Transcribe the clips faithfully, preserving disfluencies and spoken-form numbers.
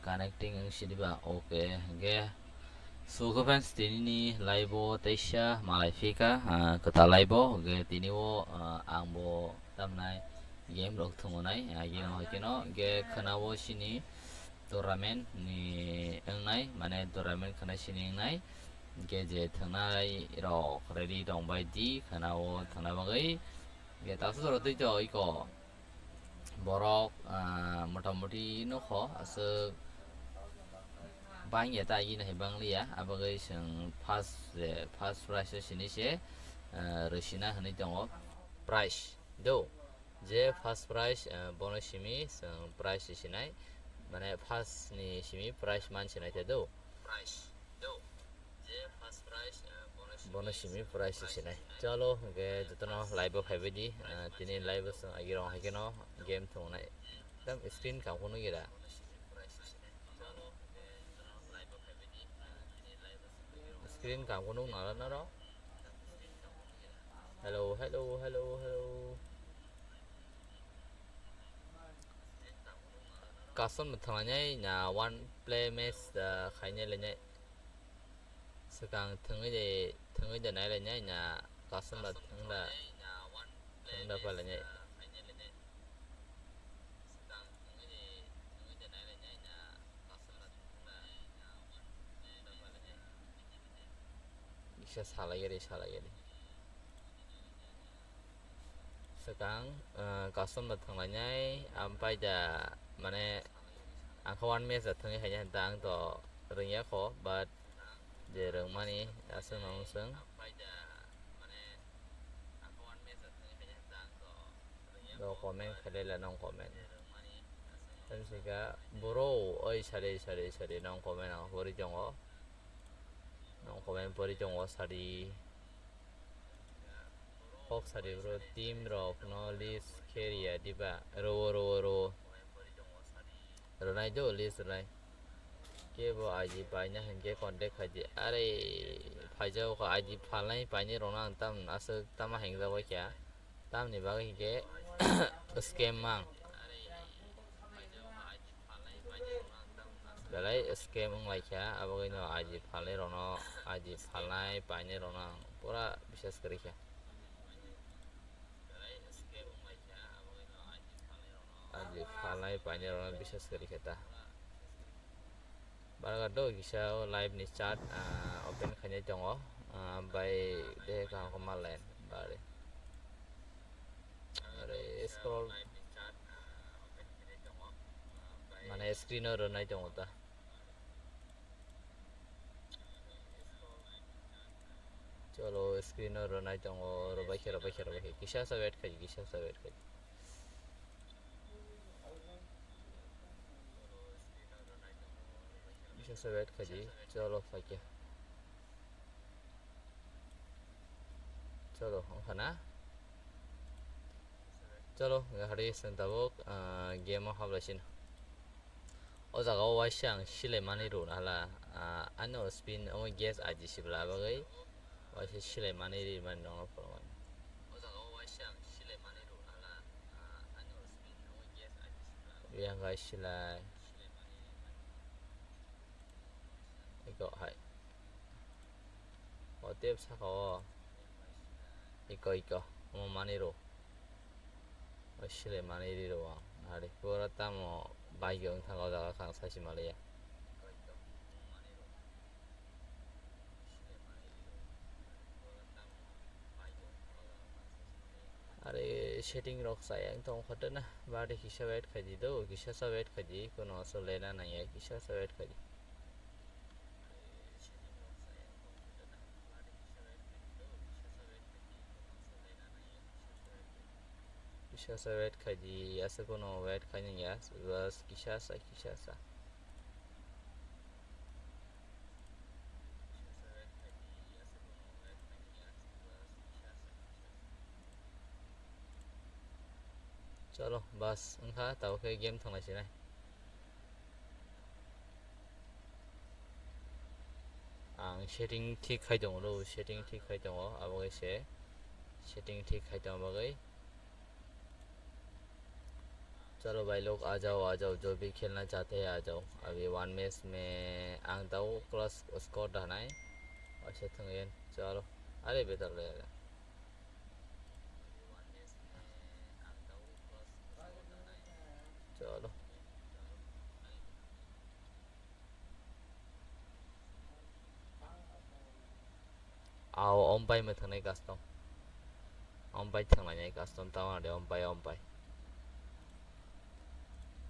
Connecting wng sidi ba, okay, hwnkhe. So, friends, tini ni live o teisa malai phika, ah, kwtal live o, hwnkhe tini o, ah, ang bo tamnai game rok thwngwi nai, ah, game hai kheno, hwnkhe khwna o sini tournament ni wngnai, mane tournament khwna sini wngnai, hwnkhe je thwngnai rok ready tong bai di, khwna o thwngna bagwi, hwnkhe taso jora twi to iko. Borok, ah, motamoti nokho aswk bangya ta agi nahai bangliya, abagwi chwng first, eh, first prize o sini se, ah, rwsina hwnwi tongo prize do, je first prize, ah, bono simi chwng prize sinai, mane first ni simi prize man sinai te do. Bono simi prize sinai. Chalo, hwnkhe jotono live o phaibai di. Ah, tini live o chwng agirok hai kheno game thwngnai. Tam screen kam phunuk gira. Screen kam phunuk nara naro. Hello, hello, hello, hello. Custom no thwnglainai na one play match, ah, khainai lainai. Swkang thwngwi de, thwngwi de nai lainai na custom ba thwngda, thwngda pha lainai. Kisa salai gari, salai gari. Swkang, ah, custom da thwnglainai, ampai da, mane, ang kha one match da thwngwi khainai, da ang to rwngya kho, but je rwngmani aswk nang swng. Do comment khailai la nong comment. Tamsika bro, oi sari, sari, sari, nong comment ang pori tongo. Nong comment pori tongo, sari. Kok sadi bro, team rok no list khe riya diba? Rowo, rowo, rowo. Rwnai do, list rwnai. Kebo I D paina hinkhe contact khaidi. Are, phaijao kha I D phalnai painai rokno ang tam aswk tama hengjago kya. Tamni bagwi hinkhe scam mang. Belai scam wng lai kha, abo wngkha I D phalnai rokno, I D phalnai painai rokno ang pura biswas kwrwi kha. I D phalnai painai rokno biswas kwrwi kha ta. Barga do kisa o live ni chat, ah, open khainai tongo, ah, bai de kaham khe ma line bari. Are scroll. Mane screen o rwnai tongo ta. Cholo, screen o rwnai tongo, rwbai khe, rwbai khe, rwbai khe. Kisa sa wait khai, kisa sa wait khai. Kisa sa wait khai, cholo, phai khe. Cholo, wngkha na? Cholo, hari chwng tabuk, ah, game o hablai sino. O jaga o waisa ang silai manwi rwna hala, ah, ano spin omo gas I D sibla bagwi waisa silai manwi ri mani nokno phwrwngmani. Yang gai silai. Iko hai. O tep saka o. Iko, iko. Omo manwi rw. O silai manwi ri rw ang. Hari pura tamo bike wng thang o jaga khang sachi maliya. Are setting rok chaya wng tong kha na. Bari kisa wait khai di do, kisa sa wait khai di, kono aswk lena nangya, kisa sa wait khai di. Kisa sa wait khai di, aswk kono wait khai nangya, bas kisa sa, kisa sa. Cholo, bas, wngkha, tabuk khe game thwnglai sinai. Ang setting thik khai tongo, lo, setting thik khai tongo, abo kaisa setting thik khai tongma bagwi. चलो भाई लोग, आ जाओ, आ जाओ, जो भी खेलना चाहते हैं, आ जाओ। अभी वन मैच में ang tau class squad hanai. Aise thangyen, chalo. Are betar le. Chalo. Ao, ompai mwthangnai custom. Ompai thanglainai custom tamo de ompai, ompai.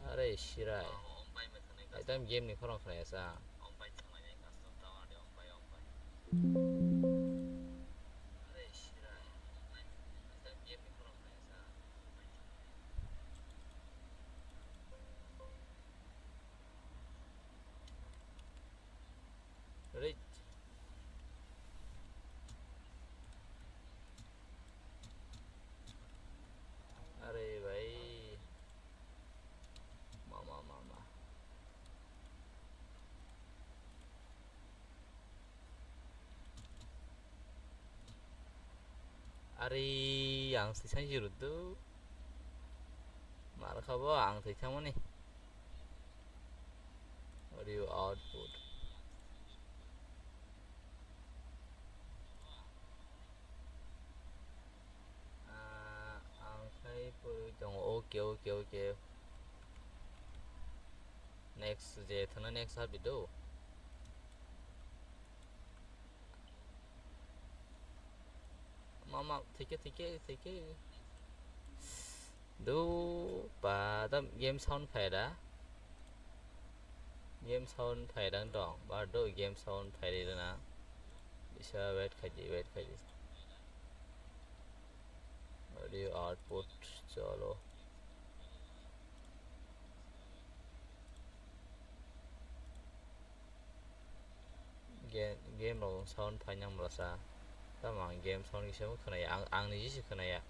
Are sirai. Aitam game ni khorang khnaya sa. Rit. Are bhai. Mama, mama. Ari ang sisang jirudu. Mar khabo ang sisang mani. Audio output. Ah, ang khai pui tongo. Okay, okay, okay. Next je thana next habi do. Mama, thike, thike, thike. Do pa tam game sound phaida. Game sound phaida dong. Ba do game sound phaida na. Bisa wait khaji, wait khaji. Audio output chalo. Game, game rok sound phainang bwlasa. Tamo ang game sound kisa bo khwnaya. Ang, ang niji se khwnaya.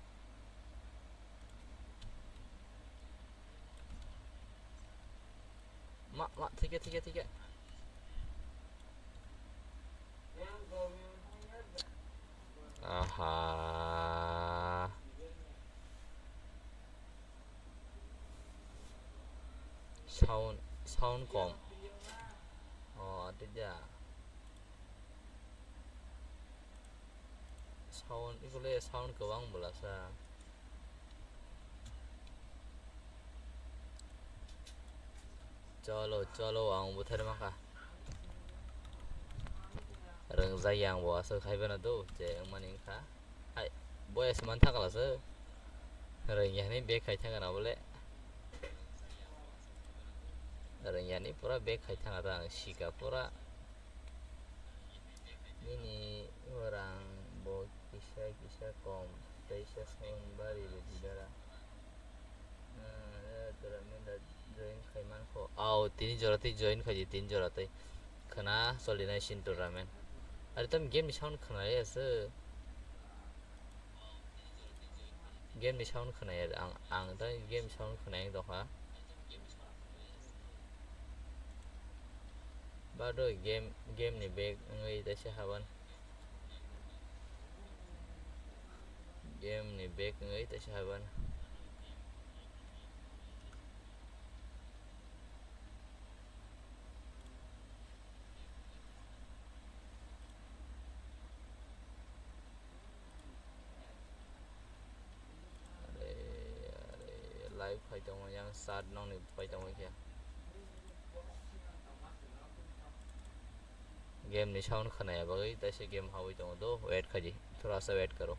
Ma, ma, thike, thike, thike. Aha. Sound, sound kom. Oh, ada dia. Sound, ikole sound kwbang bwlasa. Cholo, cholo, ang buthar maka. Rwngjak yang bo aswk khai bana do, je wngmani wngkha. Hai, boya se man thangla se. Rwngya ni bag khai thangna bole. Rwngya ni pura bag khai thangna ta ang sika pura. Nini orang bo kisa kisa kom, tei sa sound bari rwdi dara. Ah, tournament da join khai mankho. Ao, tini jora tei join khaidi, tini jora tei. Khwna solinai sin tournament. Are tam game ni sound khwnaya se. Game ni sound khwnaya ang, ang ta game sound khwnaya dongkha. Bado game, game ni bag wngwi taisa haban. Game ni bag wngwi taisa haban. Are, are, live khai tongo, yang chat nokni phai tongo khe. Game ni sound khwnaya bagwi taisa game hawi tongo do, wait khaidi, thora sa wait karo.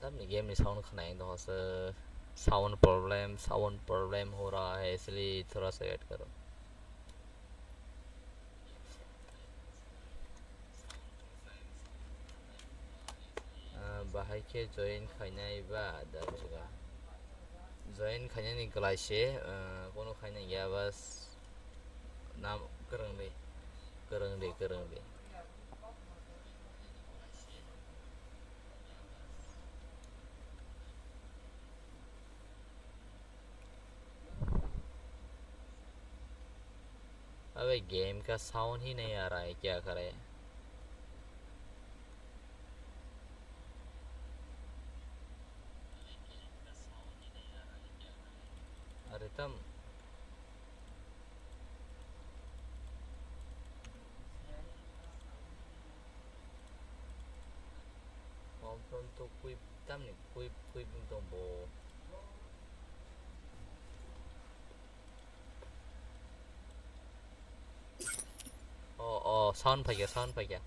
Tamni game ni sound khwnai wngtongkha se, sound problem, sound problem ho raha hai, isliye thoda sa wait karo. Ah, bahai khe join khainai ba da juga. Join khainani kwlai se, ah, kono khainai ya bas. Nam kwrwngdi, kwrwngdi, kwrwngdi. अबे game का sound ही नहीं आ रहा है, क्या करें? अरे तम Confront to quip, tamni quip, quip wng tong bo. Oh, oh, sound phaikya, sound phaikya.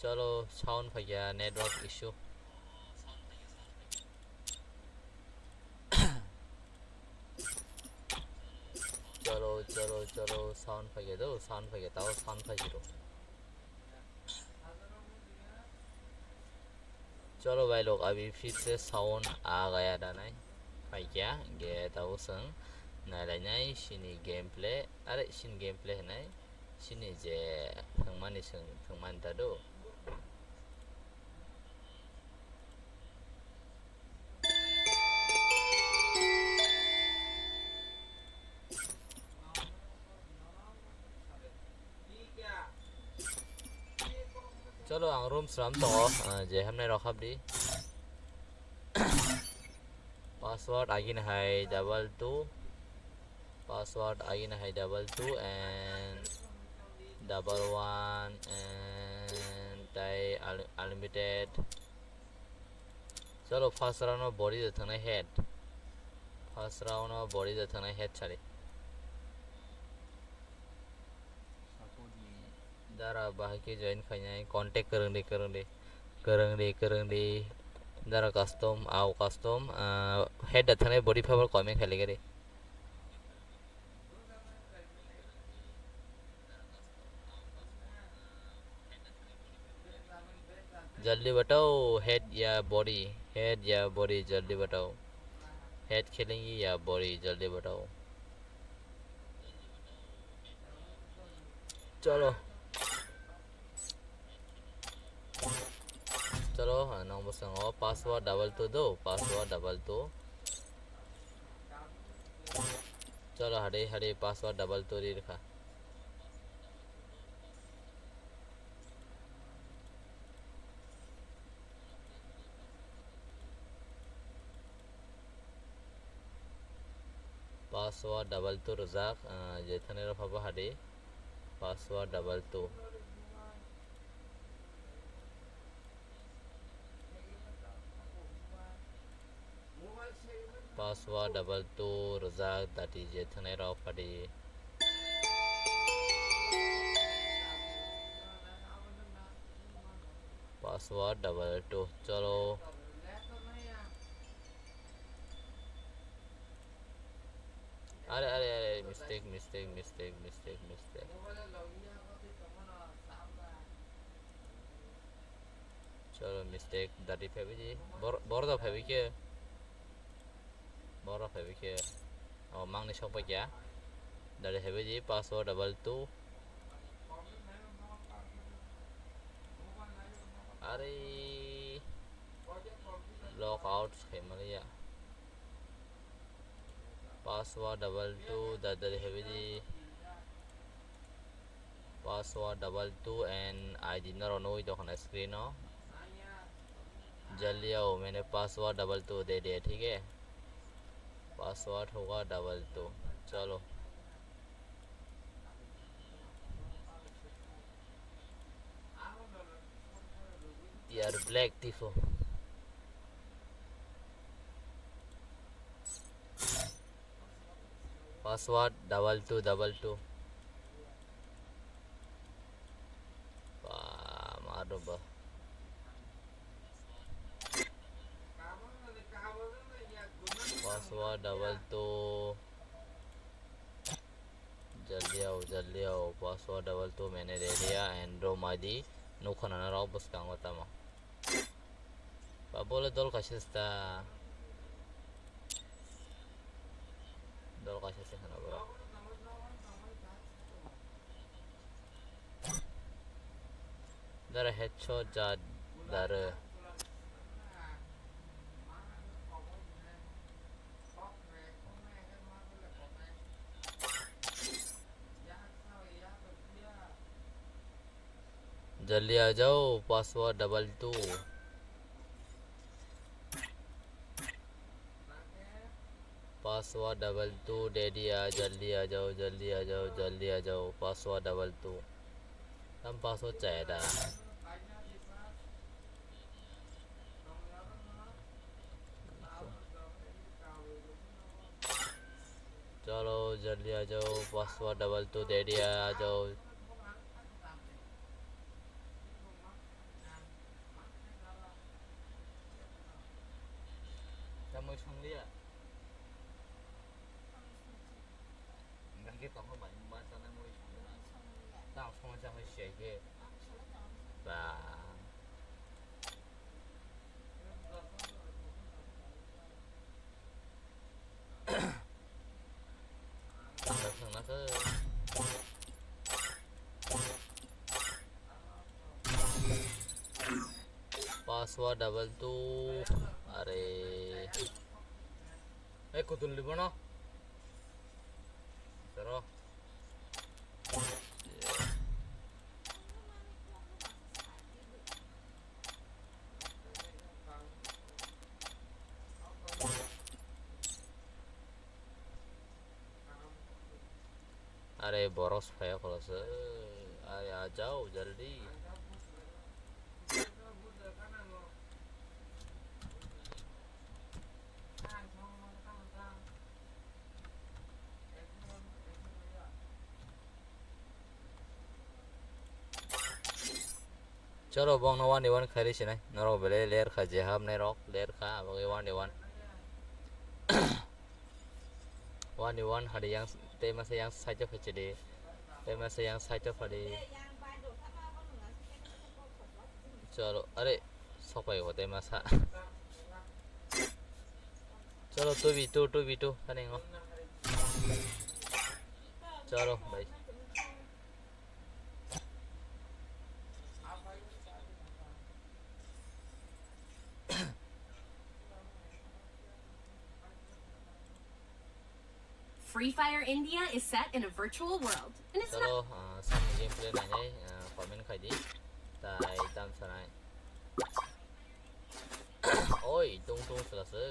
Chalo, sound phaikya, network issue. Chalo, chalo, chalo, sound phaikya do, sound phaikya, tao sound phaikya do. Chalo bhai lok, abhi phir se sound aa gaya da nai. Phaikya, ge tao swng nai lai nai, sini gameplay, are sini gameplay nai, sini je thwngmani swng, thwngmani ta do. Chalo, ang room sram tongo, ah, je hamnai rok hapdi. Password agini hai double two. Password agini hai double two and double one and tai unli-, unlimited. Chalo, first round o body da thangnai head. First round o body da thangnai head sari. Dara bahai khe join khainai, contact kwrwngdi, kwrwngdi, kwrwngdi, kwrwngdi. Dara custom, au custom, ah, head da thangnai body phabar comment khailaigari. जल्दी बताओ, head या body, head या body, जल्दी बताओ। Head खेलेंगे या body, जल्दी बताओ। चलो। Chalo, ah, nang bwskango password double two do, password double two. Chalo, hade, hade, password double two ri rwkha. Password double two rwjak, ah, je thani rok phabo hadi. Password double two. Password double two rwjak dati je thani rok phadi. Password double two, chalo. Are, are, are, mistake, mistake, mistake, mistake, mistake. Chalo, mistake, dati phaibidi. Bor-, borok da phaibai khe. Borok phaibai khe. Oh, mangni sok pai kya. Dati phaibidi, password double two. Are, log out khaimaliya. Password double two, dati phaibidi. Password double two and I D norok nugwi tongkha na screen o. Jaldi ao, maine password double two de de, thik hai? Password hoga double two. Chalo. Yaar, black tifo. Password double two double two. Ba, mado ba. Password double two. Jaldi ao, jaldi ao, password double two maine de diya and room I D nukha nana rok bwskango tamo. Ba bole dol kaisa sta. Dol kaisa se khana bro. Dara headshot ja dara. जल्दी आ जाओ, password double two. Password double two दे दिया, जल्दी आ जाओ, जल्दी आ जाओ, जल्दी आ जाओ, password double to. Tam password चाहिए था। चलो जल्दी आ जाओ, पासवर्ड डबल टू दे दिया, आ जाओ। Kamu song liya? Enggak ke tong mai ma sana mo. Tang song sa hai sia ke. Ba. Tang song na ke. Password double two. Are. Eh, kutul di mana? Taro. Are boros phaya khulasa. Are a jao jaldi. Chalo, bongno one v one khairi sinai. Norok belai ler kha, je hapnai rok ler kha, abo khe one v one. One v one hadi yang, tei masa yang side of hachidi. Tei masa yang side of hadi. Chalo, are, sopai ho tei masa. Chalo, two v two, two v two, kani ngo. Chalo, bhai. Free Fire India is set in a virtual world. And it's not Chalo, ah, samni gameplay nainai, ah, comment khai di. Tai tam sanai. Oi, tung tung sala se.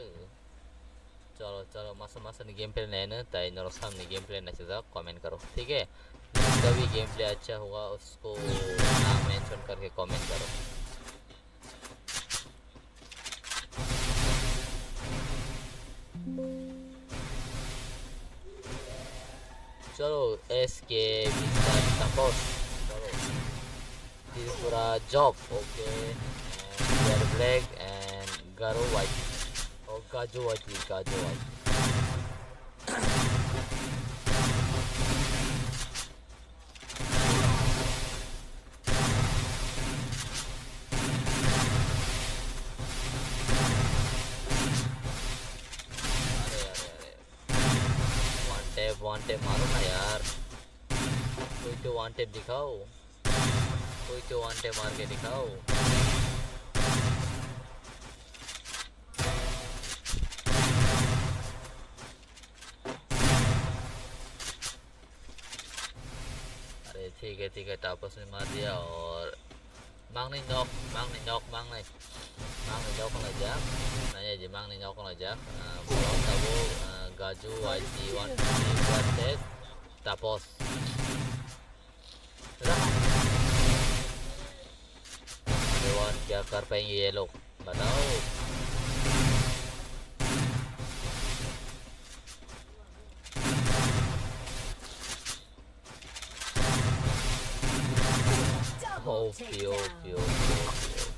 Chalo, chalo, masa masa ni gameplay naino, tai norok samni gameplay naisajak comment karo. ठीक है? जिसका भी gameplay अच्छा होगा, उसको नाम mention करके comment करो। Chalo, S K Mister Tapos. Chalo. Tripura job, okay. And Black and Garo White. Oh, Gajo White, Gajo White. अरे, अरे, अरे। One tap, one tap मारो ना यार। कोई तो one tap दिखाओ। कोई तो one tap मार के दिखाओ। अरे ठीक है, ठीक है, टापस ने मार दिया और मांगनी नॉक, मांगनी नॉक, मांगनी, मांगनी नॉक ना जा, नहीं जी, मांगनी नॉक ना जा। आ, बहुत अब, आ, गाजू, वाई टी वन, वर्सेस टापस। भगवान क्या कर पाएंगे ये लोग, बताओ। Double OP, takedown. OP, OP, OP.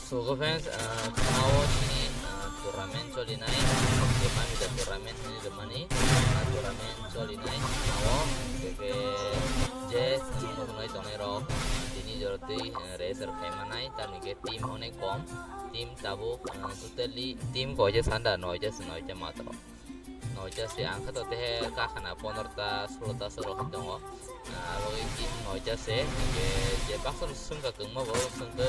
So, go fans, ah, khwnao chini, ah, tournament cholinai, Mamita tournament hinwi rwmani, ah, tournament cholinai khwnao, tei khe je chwng nukhunai tongnai rok, ah, tini jora twi, ah, register khai manai, tamni khe team onek kom, team tabuk, ah, totally team koise sanda, noita se noita matro. Noita se ang kha to tehe kakhana pondrota, sulota se rok tongo. Ah, abo team noita se, je, je baksa swngkha kwngma bo swngkha,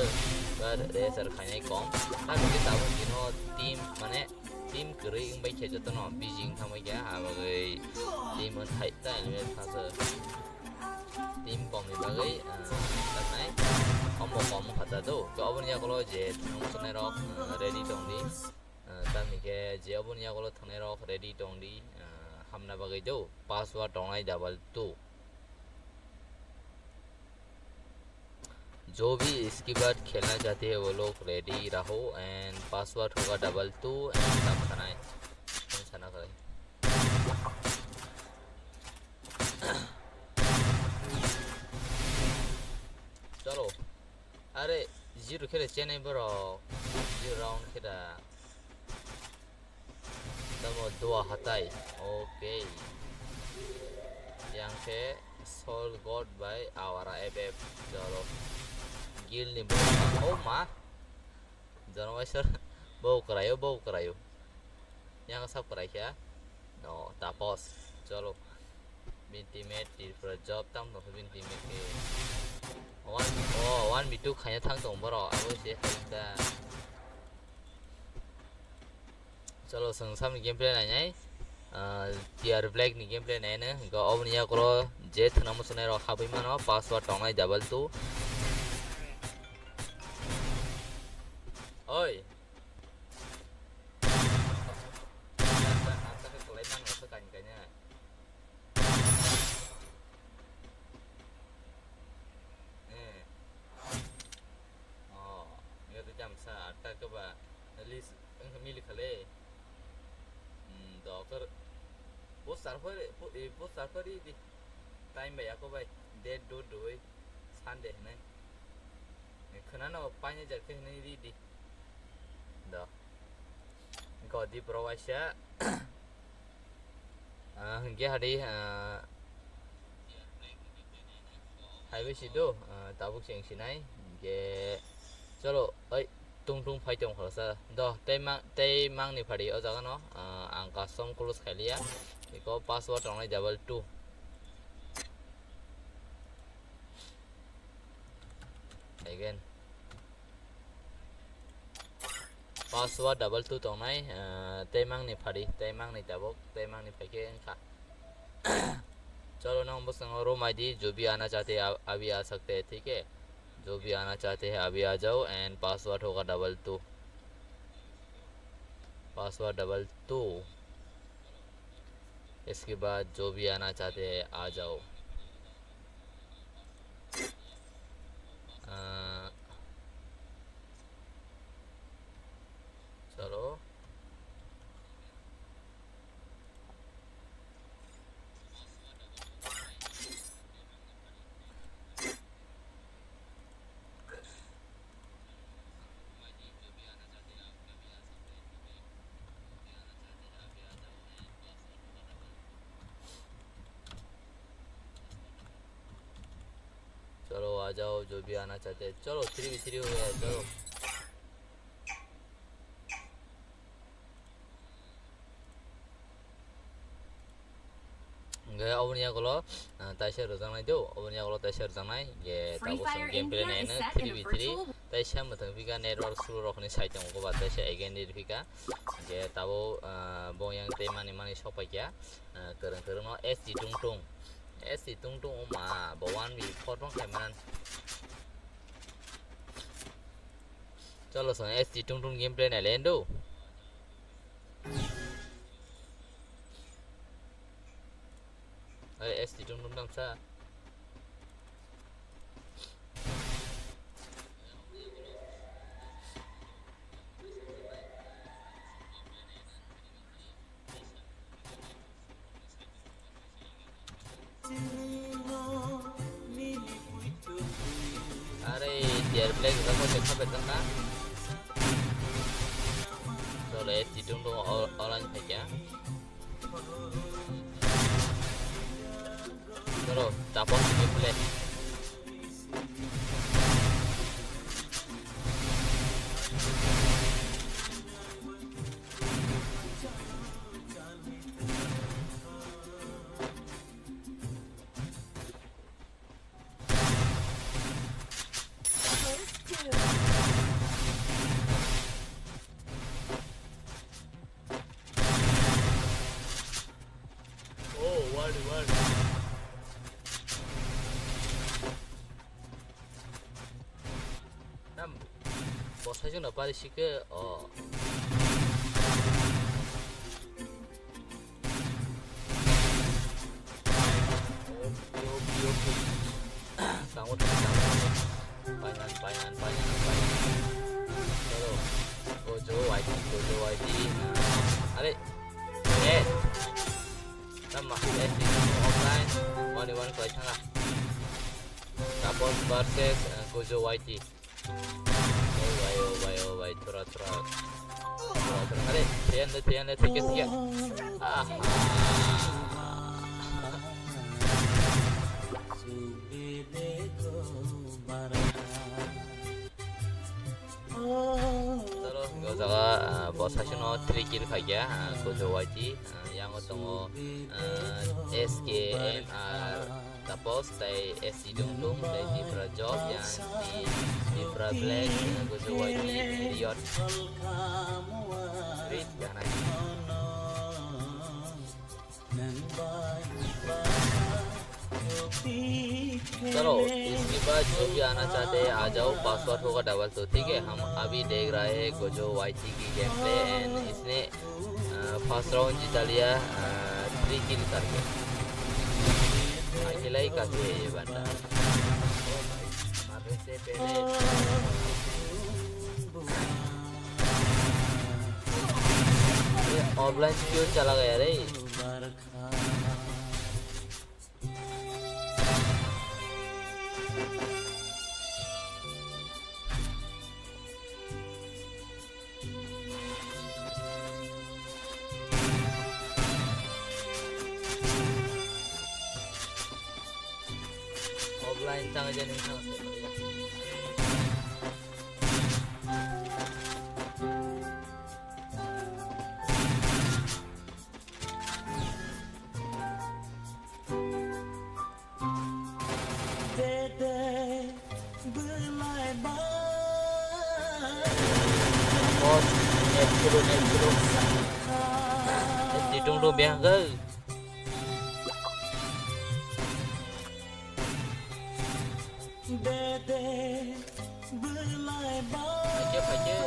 ba register khainai kom. Tamni khe tabuk dino team, mane, team kwrwi wngbai khe jotono busy wngthangbai khe, abo team wng thai ta eliminate kha se. Team komni bagwi, ah, tanai, ombo kom wngkha ta do. To oboni yagulo je thwngmung tongnai rok, ah, ready tongdi. Ah, tamni khe je oboni yagulo thangnai rok ready tongdi, ah, hamna bagwi do. Password tongnai double two. जो भी इसके बाद खेलना चाहते हैं वो लोग रेडी रहो, and password होगा double two and तब sana, sana kare. Chalo. Are, zero khe da chenai borok. Zero round khe da. Tamo dua hatai. Okay. Yang khe Soul God by Awara F F. Chalo. Guild ni borok. Oh ma. Jono waisa. Bo kwrayo, bo kwrayo. Yang sab kwrai kha. No, Tapos. Chalo. Bini teammate Tripura job tam tong bini teammate khe. One, oh, one v two khaina thang tong borok. Abo se hai ta. Chalo, chwng samni gameplay nainai. Ah, T R Black ni gameplay nainai. Go oboni yagulo je thwngna muchunai rok habwi mano. Password tongnai double two. Oi. Atta, atta khe kwlai mano se kain kainai. Eh. Oh, ya tu jam sa atta khe ba list wngkha mili khale. Hmm, do khe poster phari, po-, eh, poster phari di. Time bai ako bai. Date do doi. Sunday hinai. Eh, khwnano paine jar khe hinai ri di. Do. Godi bro waisa. Ah, hingke hadi, ah, hai bai si do, ah, tabuk se wng sinai. Hingke, chalo, oi, tung tung phai tong khalsa. Do, tei mang, tei mangni phadi o jaga no, ah, ang custom close khai liya. Iko password tongnai double two. Again. Password double two tongnai, ah, tei mangni phadi, tei mangni tabuk, tei mangni phaikhe wngkha. Chalo, nang bwskango room I D jo bhi aana chahte hai, ab-, abhi aa sakte hai, theek hai? Jo bhi aana chahte hai, abhi aa jao and password hoga double two. Password double two. इसके बाद जो भी आना चाहते हैं, आ जाओ। अ, चलो। चलो आ जाओ, जो भी आना चाहते हैं। चलो, three v three हो गया, चलो। Hingke oboni yagulo, ah, taisa rwjaknai do, oboni yagulo taisa rwjaknai, hingke tabuk chwng gameplay naino three v three, taisa mwthang phika network slow rokni side tongo, koba taisa again ni phika, hingke tabuk, ah, bo yang tei mani mani sok paikha, ah, kwrwng kwrwngno S T tungtung, S T tungtung wngma bo one v four bang khaimani. Chalo, chwng S T tungtung gameplay nailai do. Oi, S T tungtung tamsa. Are, T R Black ramo se khabe tangka. S D dung dung o-, online phaikha. Chalo, tapos ini play. Oh, word, word. Nam, bosai jona pari sike, oh. Oke, oke, oke. Sango, sango. Painan, painan, painan, painan. Chalo. Gojo Y T, gojo Y T. Are. Eh. Tama, eh, offline. One v one khlai thanga. Tapos versus, eh, gojo Y T. Oh bhai, oh bhai, oh bhai, thora, thora. Thora, thora. Are, thiyan de, thiyan de, thik hai, thik hai. Ah. Chalo, o jaga, ah, bo sasino three kill khaikha, ah, gojo Y T, ah, yango tongo, ah, S K M R. Tapos tei S C Dungdung tei Tipra Job yang di Tipra Black, eh, gojo Y T Riot. Rit gana. चलो, इसके बाद जो भी आना चाहते हैं, आ जाओ, पासवर्ड होगा डबल। तो ठीक है, हम अभी देख रहे हैं गोजो वाईटी की गेम प्ले एंड इसने, अ, फर्स्ट राउंड जीता लिया, अ, थ्री किल करके। अकेला ही काफी है ये बंदा। मारने से पहले ये ऑफलाइन क्यों चला गया रे? Offline tang aja nih, tang aja. Bos, net dulu, net dulu. Net ditung dulu, biar enggak. Phaikhe, phaikhe.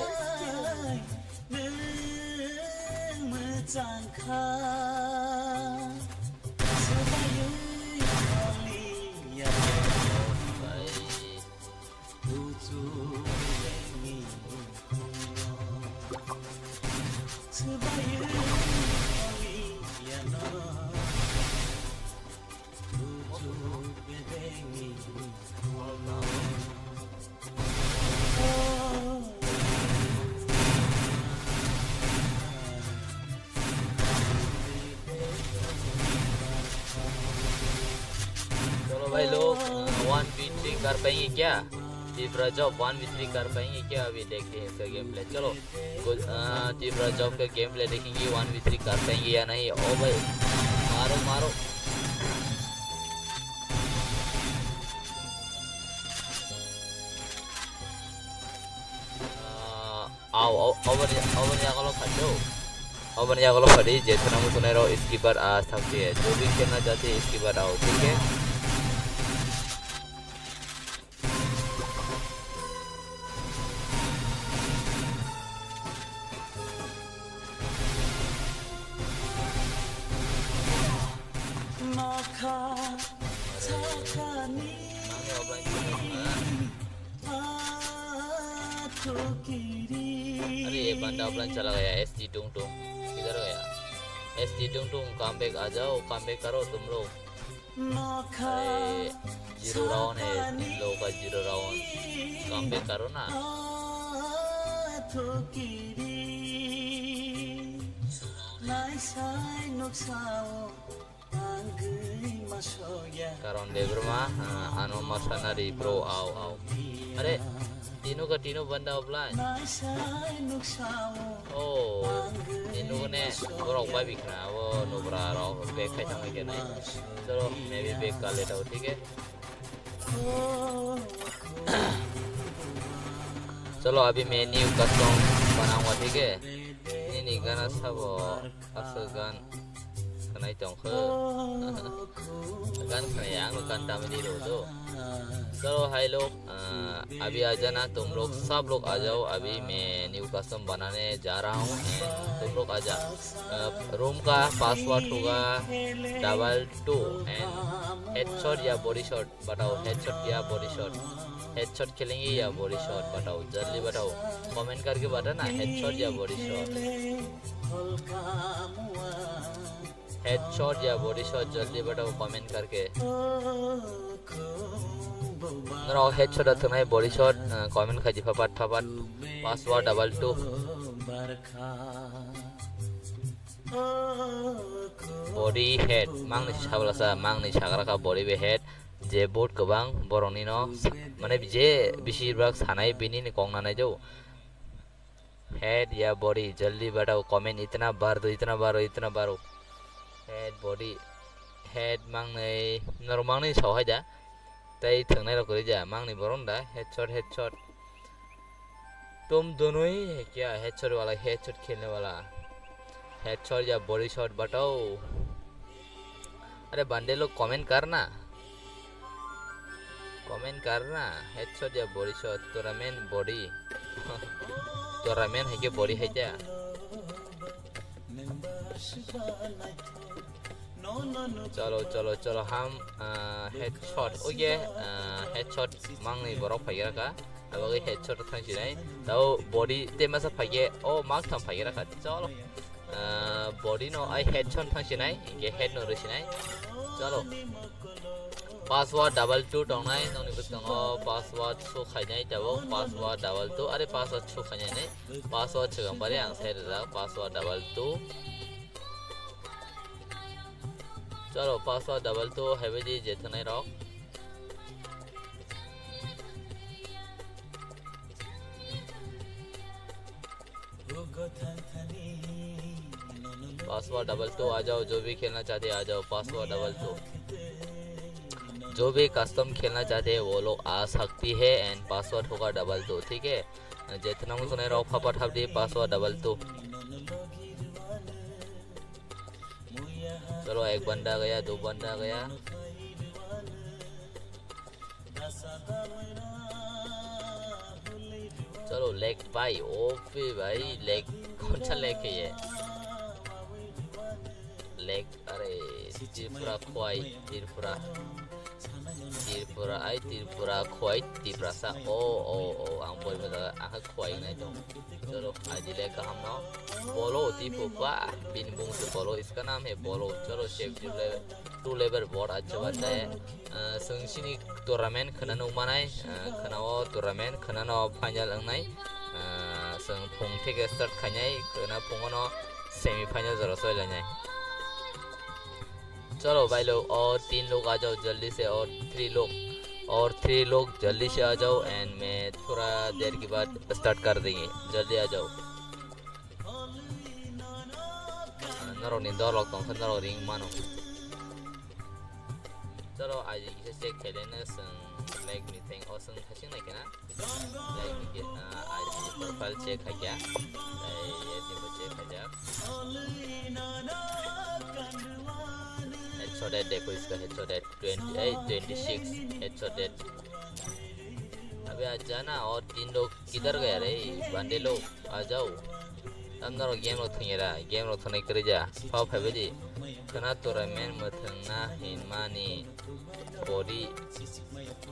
चलो भाई लोग, वन वी थ्री कर पाएंगे क्या? तीव्र जॉब वन वी थ्री कर पाएंगे क्या? अभी देखते हैं इसका गेम प्ले। चलो, कुछ, अ, तीव्र जॉब का गेम प्ले देखेंगे, वन वी थ्री कर पाएंगे या नहीं। ओ भाई, मारो, मारो। अ, Au, au, oboni, oboni yagulo phaido. Oboni yagulo phaidi, je thwna muchunai rok skipper a sakse. Jobi khenna jati skipper au, thik hai? Nokha sakani. अरे, ये बंदा offline चला गया, एसटी टुंग टुंग। किधर गया? एसटी टुंग टुंग, come back आ जाओ, come back करो तुम लोग। अरे, जीरो राउंड है, इन लोगों का जीरो राउंड। Come back करो ना। Naisai noksao ang gwi masokya. Karon Debbarma, ah, ano masana ri bro, au, au. Are, tino ka tino banda offline. Naisai noksao. Oh, tino ne borok bai bikna, abo nubra rok bag khai thangma khe nai. Chalo, maybe bag ka le thao, thik hai? Chalo, abhi main new custom banauga, thik hai? Nini gana sabo aswk gan khnai tongkho. Gan khnai ang gan damani rw do. Chalo, hai log, ah, abhi aa jana, tum log, sab log aa jao, abhi main new custom banane ja raha hoon, eh, tum log aa ja. Ah, room ka password hoga double two and headshot ya body shot batao, headshot ya body shot, headshot khelenge ya body shot batao, jaldi batao, comment karke batana headshot ya body shot, headshot ya body shot, jaldi batao comment karke. Norok headshot a thwngnai body shot, uh, comment khaidi phapat phapat, password double two. Body head, mangni sablasa, mangni sagraka body be head, je vote kwbang borokni no, mane je bisi bak sanai bini ni kok nanai do. Head ya body, jaldi batao comment, itna bar do, itna bar do, itna bar do. Head, body, head mangni, norok mangni sao hai da. Tai thwngnai rok kwrwi da, mangni borok da, headshot, headshot. Tum dunui hai kya, headshot wala, headshot khelne wala. Headshot ya body shot batao. Are bande log comment karna. Comment karna, headshot ya body shot, tora main body. Tora main hai khe body hai kya. Chalo, chalo, chalo, ham, ah, headshot. Oye, ah, headshot mangni borok phaigra ka. Abagwi headshot thang sinai. Tao body te masa phaikhe, o mak tham phaigra ka. Chalo. Ah, body no ai headshot thang sinai, inke head no rw sinai. Chalo. Password double two tongnai, nokni bwskango password show khainai, tabuk password double two, are password show khainai nai. Password swkang pari ang sai rijak, password double two. Chalo, password double two haibaidi je thwnai rok. Password double two आ जाओ, जो भी खेलना चाहते आ जाओ, password double two। जो भी कस्टम खेलना चाहते हैं वो लोग आ सकती है and password होगा double two, ठीक है। Jethwna wngjaknai rok phapat hapdi password double two. Chalo, ek banda gaya, do banda gaya. Chalo, lag bhai, ope bhai, lag, kaun sa lag hai ye? Lag, are, Tripura khwai, Tripura. Tripura, ai Tripura khwai Tiprasa. O, o, o, ang boi bada, ang khwai nai tong. Chalo, aji le kaham no. Bolo, tipo pa, bini bung se Bolo, iska naam hai Bolo. Chalo, save two level, two level board acha banda hai. Ah, chwng chini tournament khwna nukmanai, ah, khwna o tournament, khwna no final wngnai. Ah, chwng phung theke start khainai, khwna phungo no semi final jora soilainai. Chalo bhai log, aur teen log aa jao jaldi se, aur three log, aur three log jaldi se aa jao and main thoda der ke baad start kar denge, jaldi aa jao. Ah, norok ni dol rok tong khe norok ring mano. Chalo, aji kisa check khailai na chwng lag ni theng o chwng thasing nai khe na. Lag ni khe, ah, aji profile check khai kha. Tai aji bo check khai jak. Headshot at ekush ka headshot at twenty, eh, twenty six headshot at. Abe ajana aur teen log kidhar gaya re, bande log. Ajao. Tam norok game rok thwngya da, game rok thwngnai kwrwi ja. Phao phaibai di. Khwna tournament mwthwngna hinmani body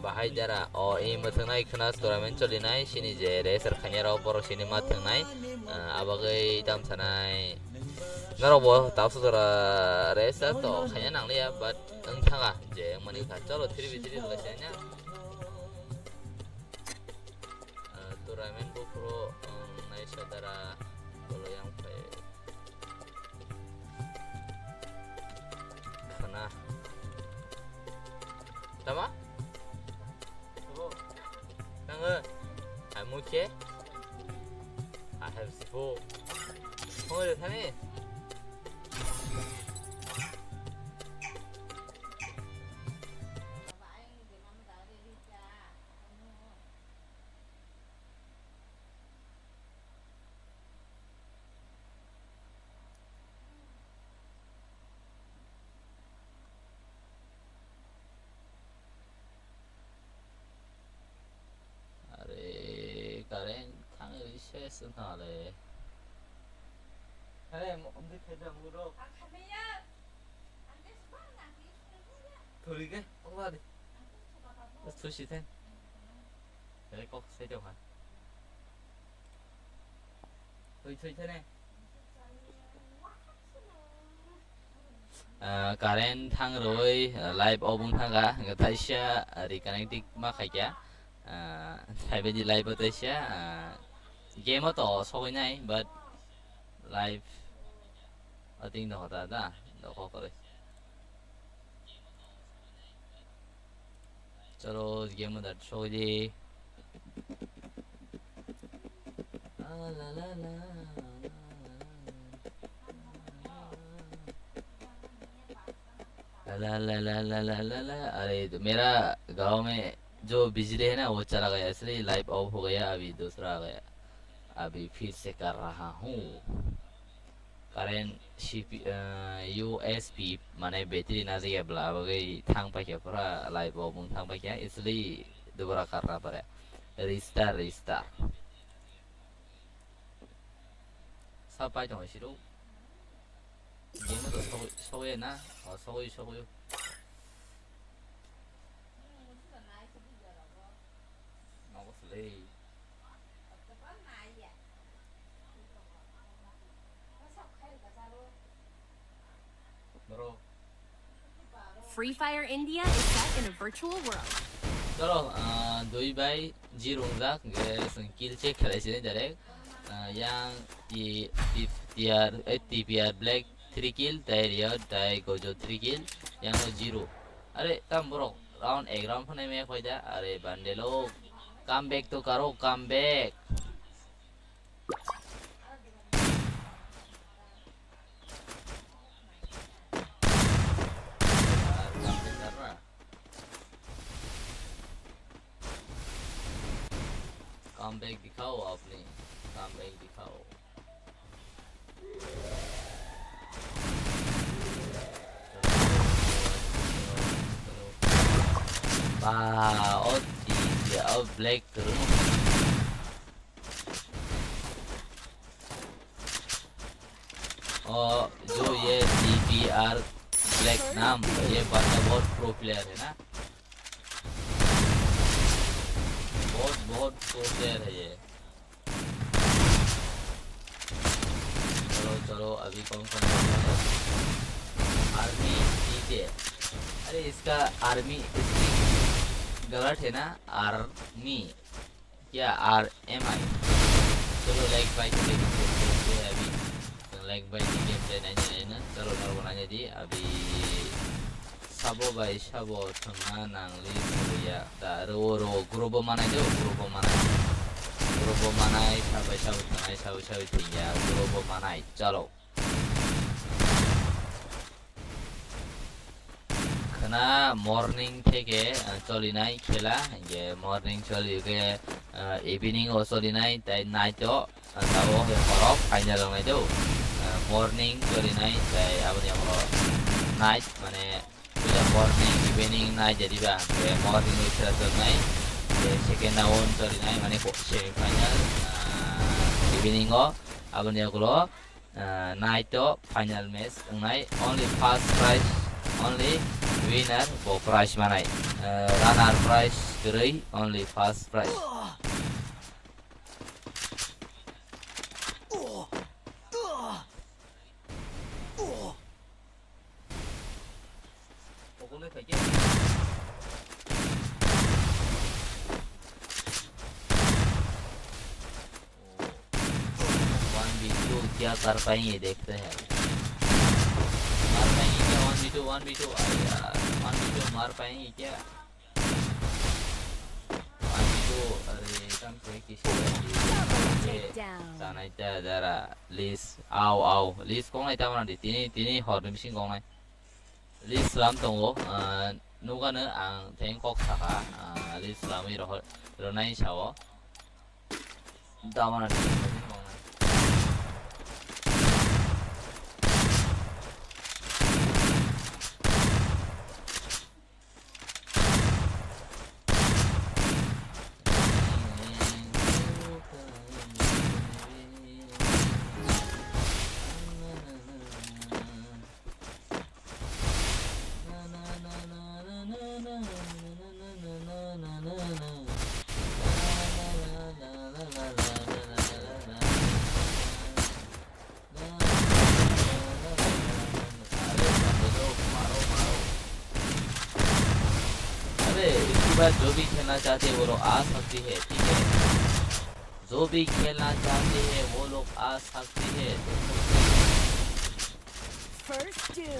bahai dara. O, i mwthwngnai khwna tournament cholinai, sini je racer khainai rok borok sini ma thwngnai. Ah, abagwi tam sanai. Norok bo tabuk jora racer to khaina nangliya, but wng thanga je wngmani kha. Chalo, three v three rwlaisanya. Ah, tournament buphuru, um, naisa dara bolo yang phai. Sipo. Hoi thani. Are, current thang ri se sung thang le. Are, mo-, om di khai da mu ro. Thori ke, ola di. Bas thoi si then. Are, kok sai de ha. Thoi, thoi thene. Ah, current thang rwi, ah, live off wng thangkha, hwnkhe taisa, ah, reconnecting ma khaikha. Ah, phaibaidi live o taisa, ah, game o to sogwi nai, but live o ting dohor da, da, dohor kwrwi. Chalo, game mode sogwi di. अरे, तो मेरा गांव में जो बिजली है ना, वो चला गया, इसलिए लाइव ऑफ हो गया, अभी दूसरा आ गया, अभी फिर से कर रहा हूँ। Current C P, ah, U S B, mane battery najagya bla bagwi thang paikha pura live o mung thang paikha, isli dubra karna pare. Restart, restart. Sa pai tong siro. Game to sogwi, sogwi na? O, sogwi, sogwi. Nogo sle. Free Fire India is set in a virtual world. Chalo, ah, dui bai zero wngjak, hwnkhe chwng kill check khlai sini direct. Ah, yang T-, T-, T R, eh, T P R Black three kill, tai Riot, tai Gojo three kill, yang no zero. Are, tam borok round ek round phano maya khoida. Are, bandelo, come back to karo, come back. Come back दिखाओ आपने, come back दिखाओ। Wow, oh, T P R, oh, Black Room. और जो ये T P R Black नाम, ये बंदा बहुत pro player है ना, बहुत, बहुत pro player है ये। चलो, चलो, अभी कौन, कौन, कौन है? Army D J। अरे, इसका Army, इसकी गलत है ना, Army। क्या R M I? चलो, like bike देखते हैं अभी। Like bike gameplay नहीं है ना? चलो, normal आने दी। अभी sabo bai sabo thangna nangli suya ta ro ro group o manai do, group o manai, group o manai, sabai sabo thangnai, sabai sabo thangya, group o manai. Chalo. Khwna morning theke, ah, cholinai khela, hingke morning choli ke, ah, evening o cholinai, tai night o, ah, tabo ke horok final wngnai do. Ah, morning cholinai, tai aboni amo night, mane, puila morning, evening, night jadi ba, hingke morning o khela cholinai, hingke second round cholinai, mane ko-, semi final, ah, evening o, aboni ulo, Ah, night o final match wngnai, only first prize, only winner bo prize manai. Ah, runner prize kwrwi, only first prize. One v two क्या कर पाएंगे, देखते हैं। मार पाएंगे क्या one v two, one v two? अरे यार, one v two मार पाएंगे क्या? One v two Are, tam se kisi. Double takedown. Chanai ta jara. List. Au, au. List kongnai ta mana di. Tini, tini hor ni bising kongnai. List slam tongo. Ah, nugano ang teng kok saka. Ah, list slamwi rohor, ronai sao. Damana. अरे, इसके बाद जो भी खेलना चाहते हैं, वो लोग आ सकती है, ठीक है? जो भी खेलना चाहते हैं, वो लोग आ सकते हैं। First two.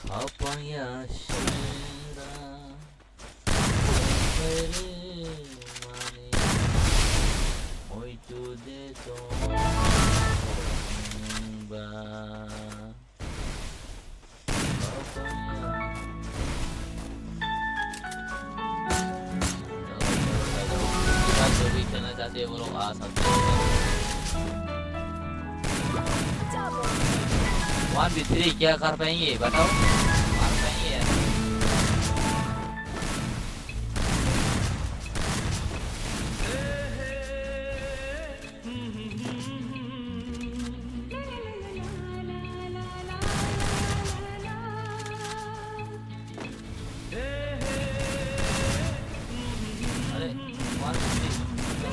Khapang ya sera, mani, oi tu de tong ba. जो भी खेलना चाहते हैं, वो लोग आ सकते हैं। One v three क्या कर पाएंगे, बताओ? मार पाएंगे यार? अरे, one fifty,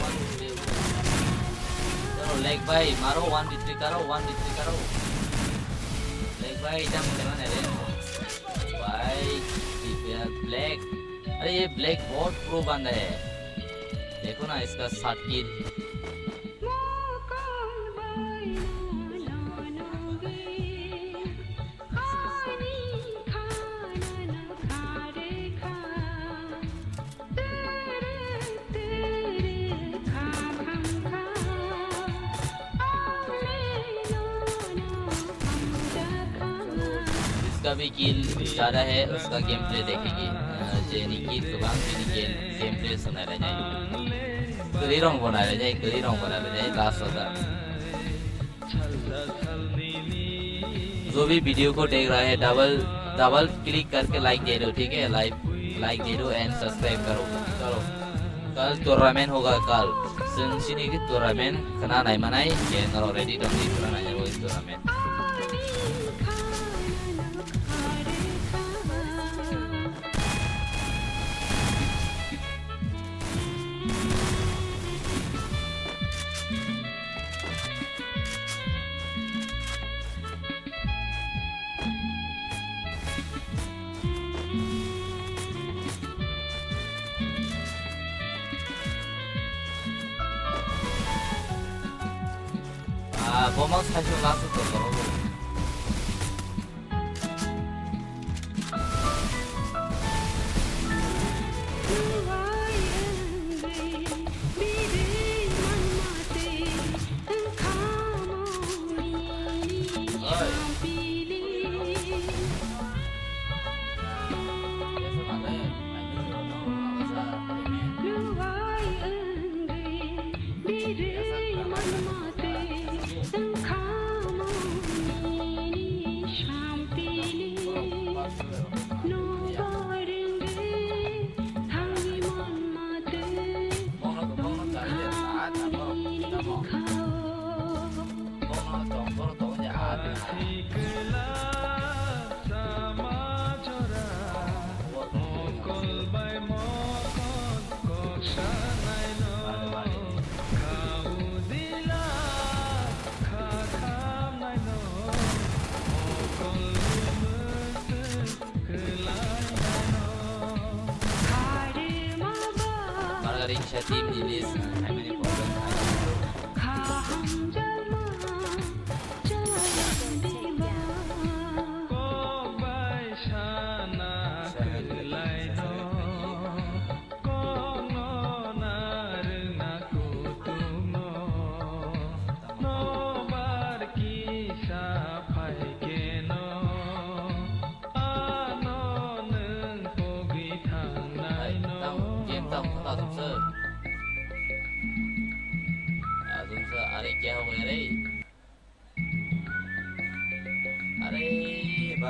one fifty। चलो, leg भाई, मारो, one v three करो, one v three करो। Leg भाई, एकदम खेलना है रे। भाई, ये black। अरे, ये black बहुत pro बंदा है। देखो ना, इसका सात kill। जिसका भी किल ज्यादा है, उसका गेम प्ले देखेंगे। अ, जेनी किल गोबां, जेनी गेम, गेम प्ले संनाय रायनाय। Kwrwi rong bo nairajai, kwrwi rong bo nairajai, last o da. जो भी वीडियो को देख रहा है, डबल, डबल क्लिक करके लाइक दे दो, ठीक है? लाइक, लाइक दे दो and सब्सक्राइब करो। चलो, कल टूर्नामेंट होगा, कल। Chwng chini ki tournament khna nai manai, ke norok ready tong di, khna nai nai tournament. Ah, bomang sai se last o tongkha. Margaret Shatim Nilis, hai mani problem hai.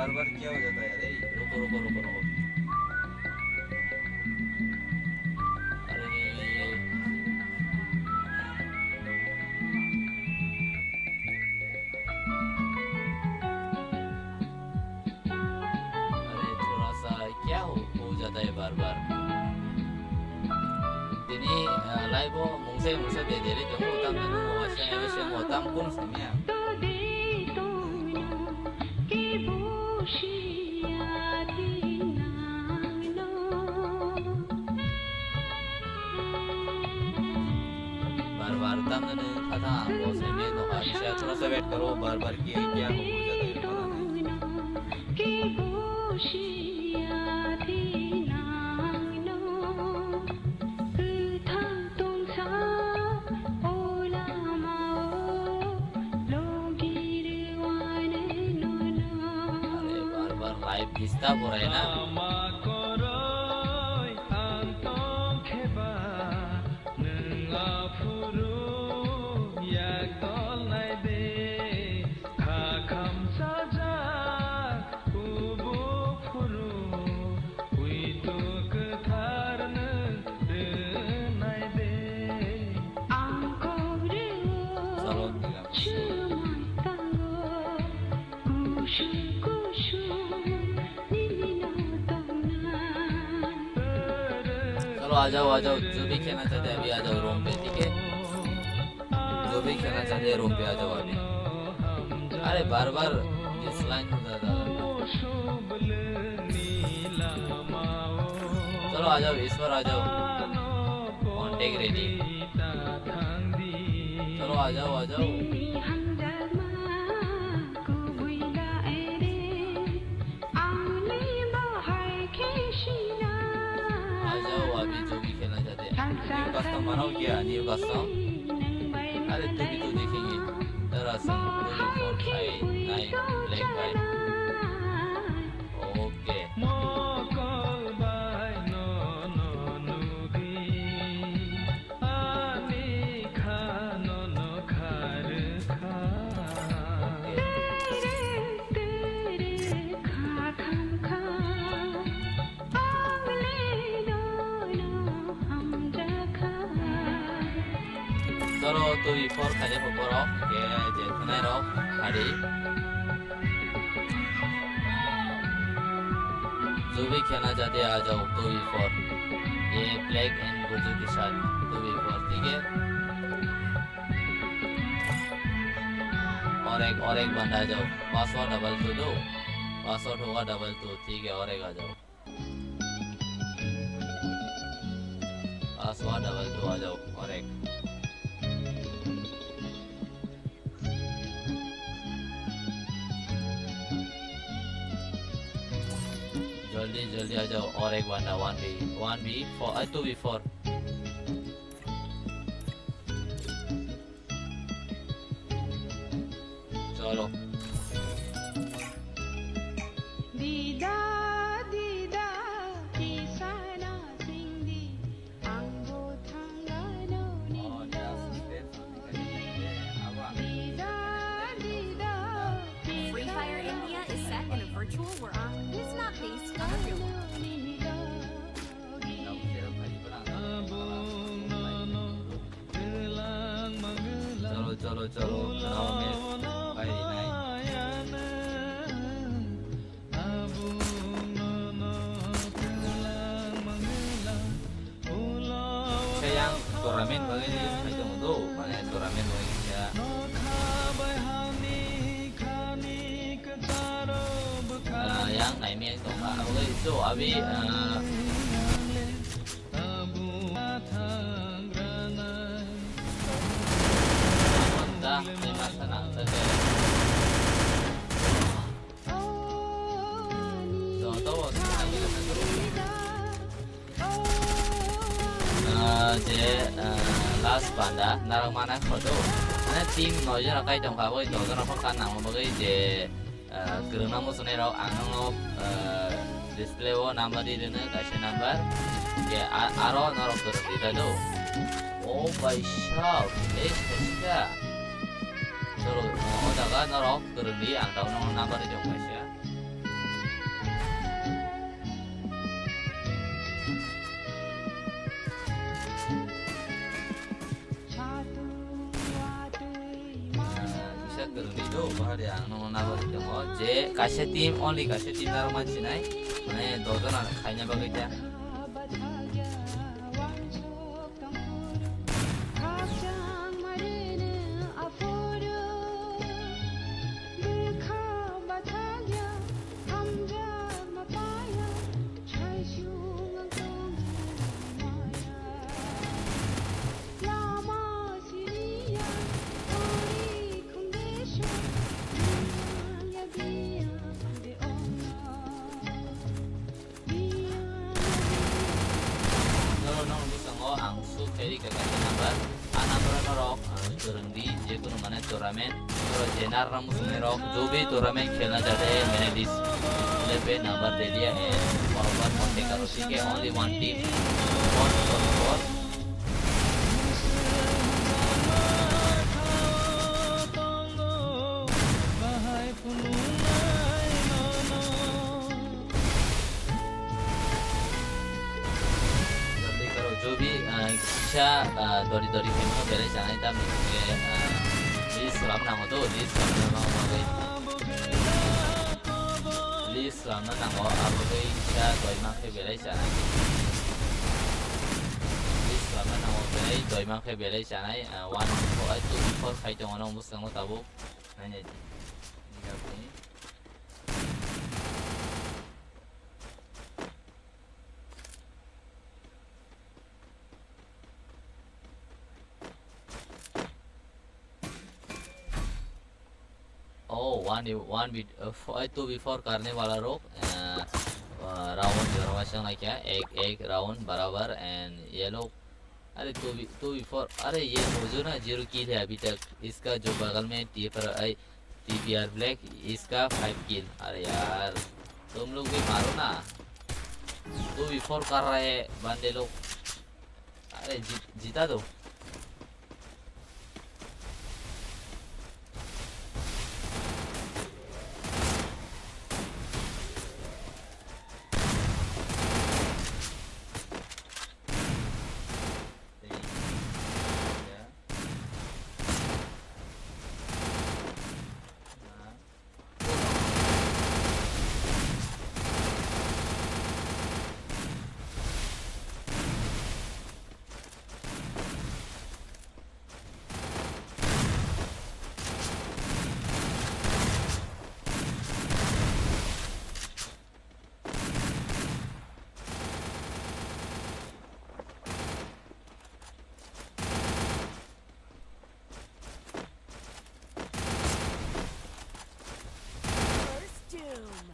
बार बार क्या हो जाता है यार? ए, रुको, रुको, रुको, रुको। अरे। अरे, थोड़ा सा क्या हो, हो जाता है बार बार? Tini, ah, live o mungsa mungsa de deri tongo, tam nang mo, wasa wasa mo, tam kun samya. बार बार तंग ने खता, वो से भी तो अच्छा, थोड़ा सा wait करो, बार बार किए क्या हो जाता है, पता नहीं। अरे, बार बार live disturb हो रहा है ना। Nwng aphuru yak tol nai de, kha khamsajak kubuk phuru, uitu kwthar nwng rwnai de. Ang kok rw-o chumai tango, kusu kusu. Chalo, आ जाओ, आ जाओ, जो भी खेलना चाहते हैं, अभी आ जाओ रूम पे, ठीक है? जो भी खेलना चाहते हैं, रूम पे आ जाओ अभी। अरे, बार बार डिसलाइन हो जाता है। चलो, आ जाओ, इस बार आ जाओ। Contact ready। चलो, आ जाओ, आ जाओ। आ जाओ, अभी जो भी खेलना चाहते हैं। New custom बनाओ क्या? New custom? अरे, तभी तो देखेंगे। दरअसल, दो भी four five nine black white. OK। Mokol bai no no nugwi, ani kha no no kharkha. Toro twi for khaijak borok, je thwnai rok khadi. जो भी खेलना चाहते हैं, आ जाओ, टू वी फोर। ये ब्लैक एंड गोजो के साथ to we four, ठीक है? और एक, और एक बंदा आ जाओ, पासवर्ड डबल टू दो, पासवर्ड होगा डबल टू, ठीक है, और एक आ जाओ। पासवर्ड डबल टू आ जाओ, और एक। जल्दी, जल्दी आ जाओ, और एक बंदा, one B, one B four, uh, two B four. चलो। Dida, dida, kisana singdi, angbo thangano ninda. Dida, dida, Free Fire India is set in a virtual world. It's not based on a real world. Chalo, chalo, chalo, khwnao match painai. Khe yang tournament bagwi use khai tongo do, mane tournament bagwi khe. Ah, yang naimiyang tongkha, aboni to abi, ah, Ah, je, ah, last panda, narok mana khoto. Mane team noi jora kai tongkha, abo dojora kok kan nangma bagwi je, ah, kwrwngna muchunai rok ang nokno, ah, display o number di rwno, kaisa number. Je, a-, aro norok kwrwng di ta do. O bai sab, eh, kaisa. Chalo, o jaga norok kwrwng di, ang tabuk nokno number di tong kaisa. Ang nokno nabari tongo je kaisa team, only kaisa team narwk mansinai, mane dojon ano khaina bagwi ta. Norok nang bwskango ang shoot khairi kha kaisa number. A number norok, ah, kwrwng di, je kunu mane tournament. Norok je narwkna muchungnai rok, jo bhi tournament khelna chahte hain, maine dis-, display pe number de diya hai, wahan par contact karo, theek hai, only one team, one for four. Jaldi karo, jo bhi, ah, kisa, ah, dori dori khe no belai chanai, tamni hwnkhe, ah, list slam nango to, list slam nango bagwi. List slam nango, abo bagwi kisa doi mankhe belai chanai. List slam nango belai doi mankhe belai chanai, ah, one, two, two, four khai tongo, no bwskango tabuk. Nainai di. Oh, one, one bit, uh, f-, uh, two before karne wala rok, uh, uh, round, round, ek, ek round barabar and yellow. अरे, two before, अरे, ये मुझे ना zero kill है अभी तक। इसका जो बगल में T P R, आई, T P R Black, इसका five kill। अरे यार, तुम लोग भी मारो ना। Two before कर रहे हैं बंदे लोग। अरे, जीत-, जीता दो। First Doom.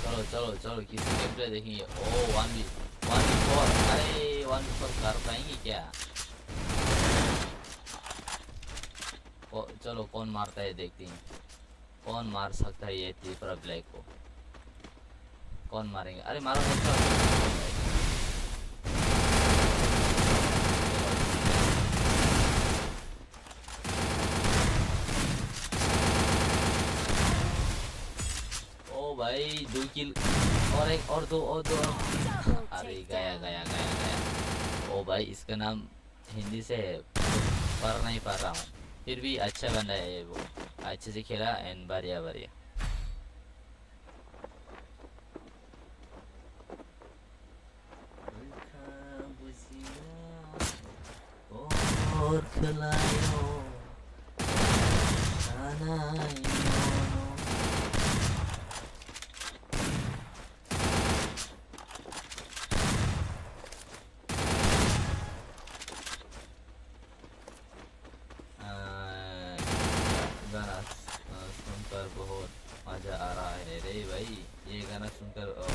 चलो, चलो, चलो, किसी gameplay देखेंगे। ओ, one v, one v four। अरे, one v four कर पाएंगे क्या? ओ, चलो, कौन मारता है, देखते हैं। कौन मार सकता है ये T P R Black को? कौन मारेंगे? अरे, मारो, headshot। ओ भाई, दो kill। और एक, और दो, और दो। अरे, गया, गया, गया, गया। ओ भाई, इसका नाम हिंदी से है, पर नहीं पढ़ रहा हूँ, फिर भी अच्छा बंदा है ये वो, अच्छे से खेला and बढ़िया, बढ़िया। और खिलायो, खाना यो। अ, गाना, अ, सुनकर बहुत मजा आ रहा है रे भाई। ये गाना सुनकर, अ,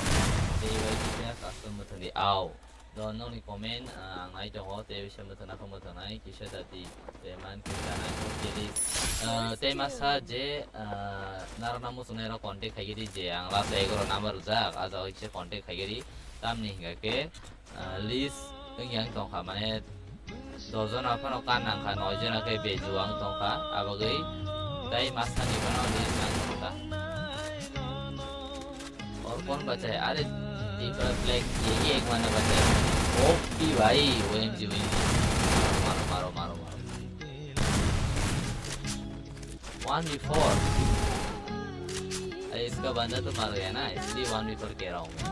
रे भाई, kisa custom mwthangdi, ao. Do nokni comment, ah, ang nai tongo, tei bisa mwthangna khe mwthangnai, kisa dati, tei man kisa nai khe kiri. Ah, tei masa je, ah, narwkna muchungnai rok contact khai kiri, je ang last egaro number rijak, ah jaga kisa contact khai kiri, tamni hingka khe, ah, list wngya wng tongkha, mane dojon aphano kan nangkha, noi jona khe beju ang tongkha, abagwi tei masani phano list nang tongkha. Or kon bachai, are Tifa Black, ये ही एक मारने बचे। ओपी भाई, OMG, OMG. मारो, मारो, मारो, मारो। One V four. अरे, इसका बंदा तो मर गया ना, इसलिए वन वी फ़ोर कह रहा हूँ मैं।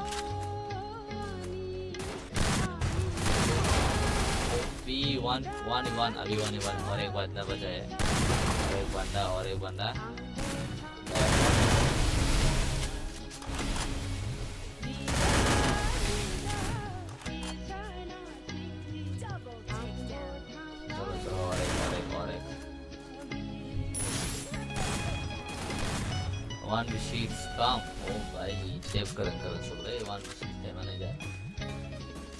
OP one, one V one, अभी वन वी वन, और एक बंदा बचा है। और एक बंदा, और एक बंदा। चलो, चलो, और एक, और एक, और एक। वन वी सिक्स काम। ओ भाई, सेव करन, करन सब रे, वन वी सिक्स है मैंने जा।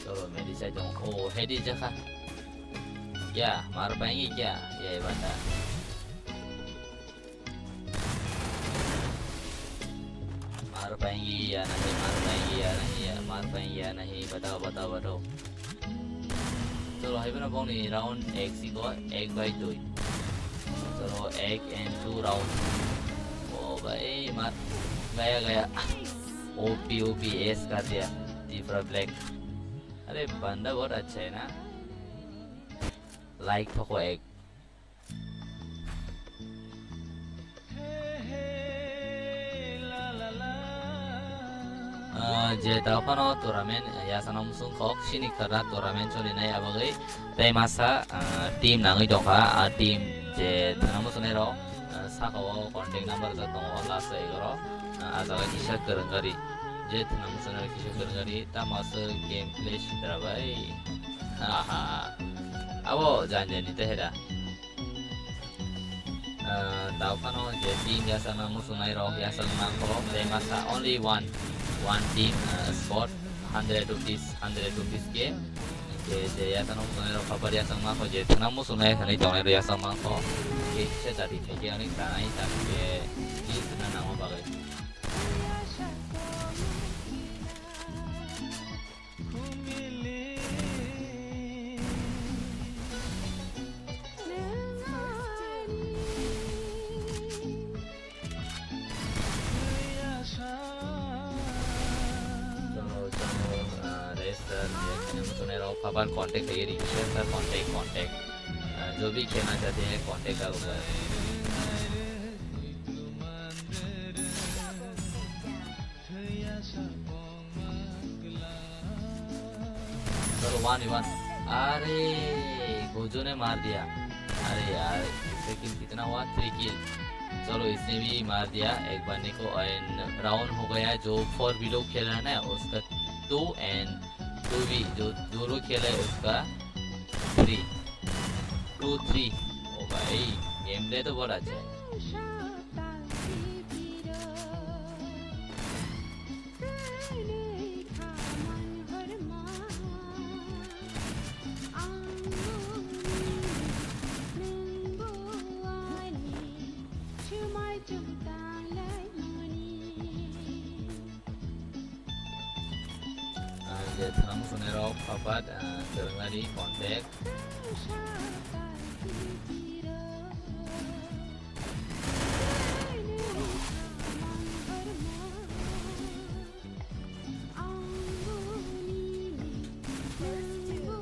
चलो, मेरी साइड जाऊँ। ओ, हेडी जखा। क्या, मार पाएंगे क्या ये बंदा? मार पाएंगे या नहीं, मार पाएंगे या नहीं, या मार पाएंगे या नहीं, बताओ, बताओ, बताओ। चलो, hai bana bongni round ek siko ek bai dui. चलो, एक and टू राउंड। ओ भाई, मार। गया, गया। ओपी, ओपी, एस कर दिया। तीसरा ब्लैक। अरे, बंदा बहुत अच्छा है ना। लाइक ठोको एक। Ah, je tao phano tournament, ah, yasano musung kok sini khara tournament choli nai abagwi tei masa, ah, team nangwi tongkha, ah, team je thana musunai rok, ah, saka o contact number rok tongo last o egaro, ah, ah jaga kisa kwrwng gari, je thana musunai rok kisa kwrwng gari tamo aswk gameplay sitra bai. Aha. Abo jan jani te heda. Ah, tao phano je team yasakna muchungnai rok yasakna kho, tei masa only one, one team, ah, spot hundred rupees, hundred rupees ke. Je, je yasakna muchungnai rok khapar yasakma kho, je thana muchungnai thani tongnai rok yasakma kho. Ke kisa jati khe ke ani tanai tak ke is na nangma bagwi. Chalo, chalo, ah, rest, sir, je kheno muchungnai rok khapar contact khaye ring, sir, sir, contact, contact. Ah, jo bhi khelna chahte hai, contact karo, sir. Chalo, one v one. Are, gojo ne maar diya. Are yaar, iska kill kitna hua? Three kill. Chalo, isne bhi maar diya. Ek baande ko, and round ho gaya. Jo four below khel raha hai na, uska two, and two bhi, jo, jo log khel raha hai, uska three. Two three. Oh bhai, gameplay to bahut achha hai. Ah, je thang sune rok papat, ah, kwrwngari contact.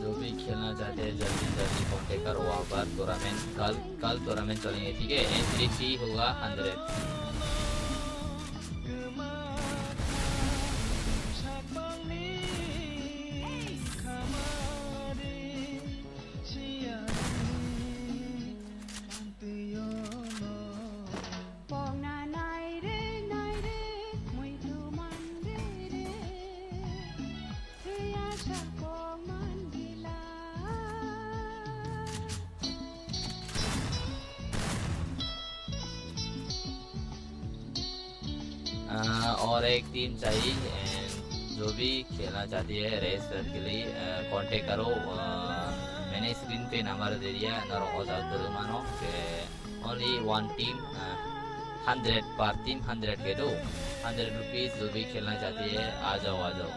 जो भी खेलना चाहते हैं, जल्दी जल्दी contact करो। वहाँ पर tournament कल, कल tournament चलेंगे, ठीक है? Entry fee होगा hundred। आ, और एक टीम चाहिए, and जो भी खेलना चाहती है रेस के लिए, आ, contact करो। आ, मैंने स्क्रीन पे नंबर दे दिया, नरो हो जाओ, मनो के only one team, आ, hundred per team, hundred के दो, hundred rupees। जो भी खेलना चाहती है, आ जाओ, आ जाओ।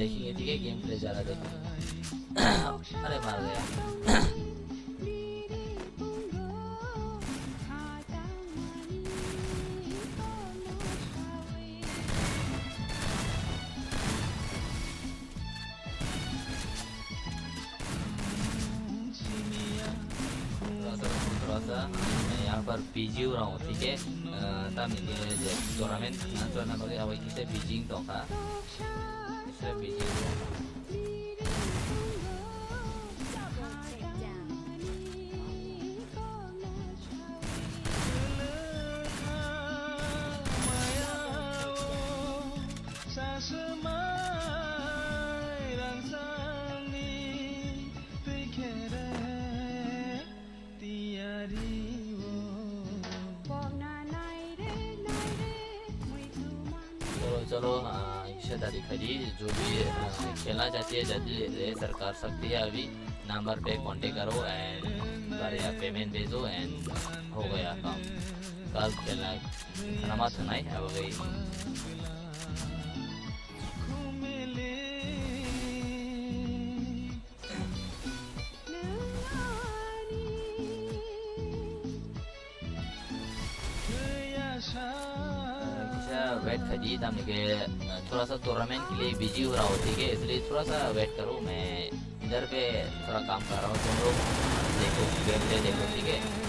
देखेंगे, ठीक है, गेम प्ले ज़्यादा देखेंगे। अरे, मार गया। थोड़ा सा, थोड़ा सा, मैं यहाँ पर बिजी हो रहा हूँ, ठीक है? अ, तब ये जो टूर्नामेंट ना, टूर्नामेंट अभी किसे बिजी तो का? Double takedown. चलो, चलो, हाँ, इसे दादी खड़ी, जो भी, हाँ, खेलना चाहती है, जल्दी रेस कर सकती है अभी। नंबर पे कांटेक्ट करो and बढ़िया पेमेंट भेजो and हो गया काम। कल खेलना, नमाज सुनाई, अब गई। Kisa wait khaidi, tamni ke, eh, थोड़ा सा टूर्नामेंट के लिए बिजी हो रहा हूँ, ठीक है, इसलिए थोड़ा सा वेट करो, मैं इधर पे थोड़ा काम कर रहा हूँ, तुम लोग देखो, गेम प्ले देखो, ठीक है।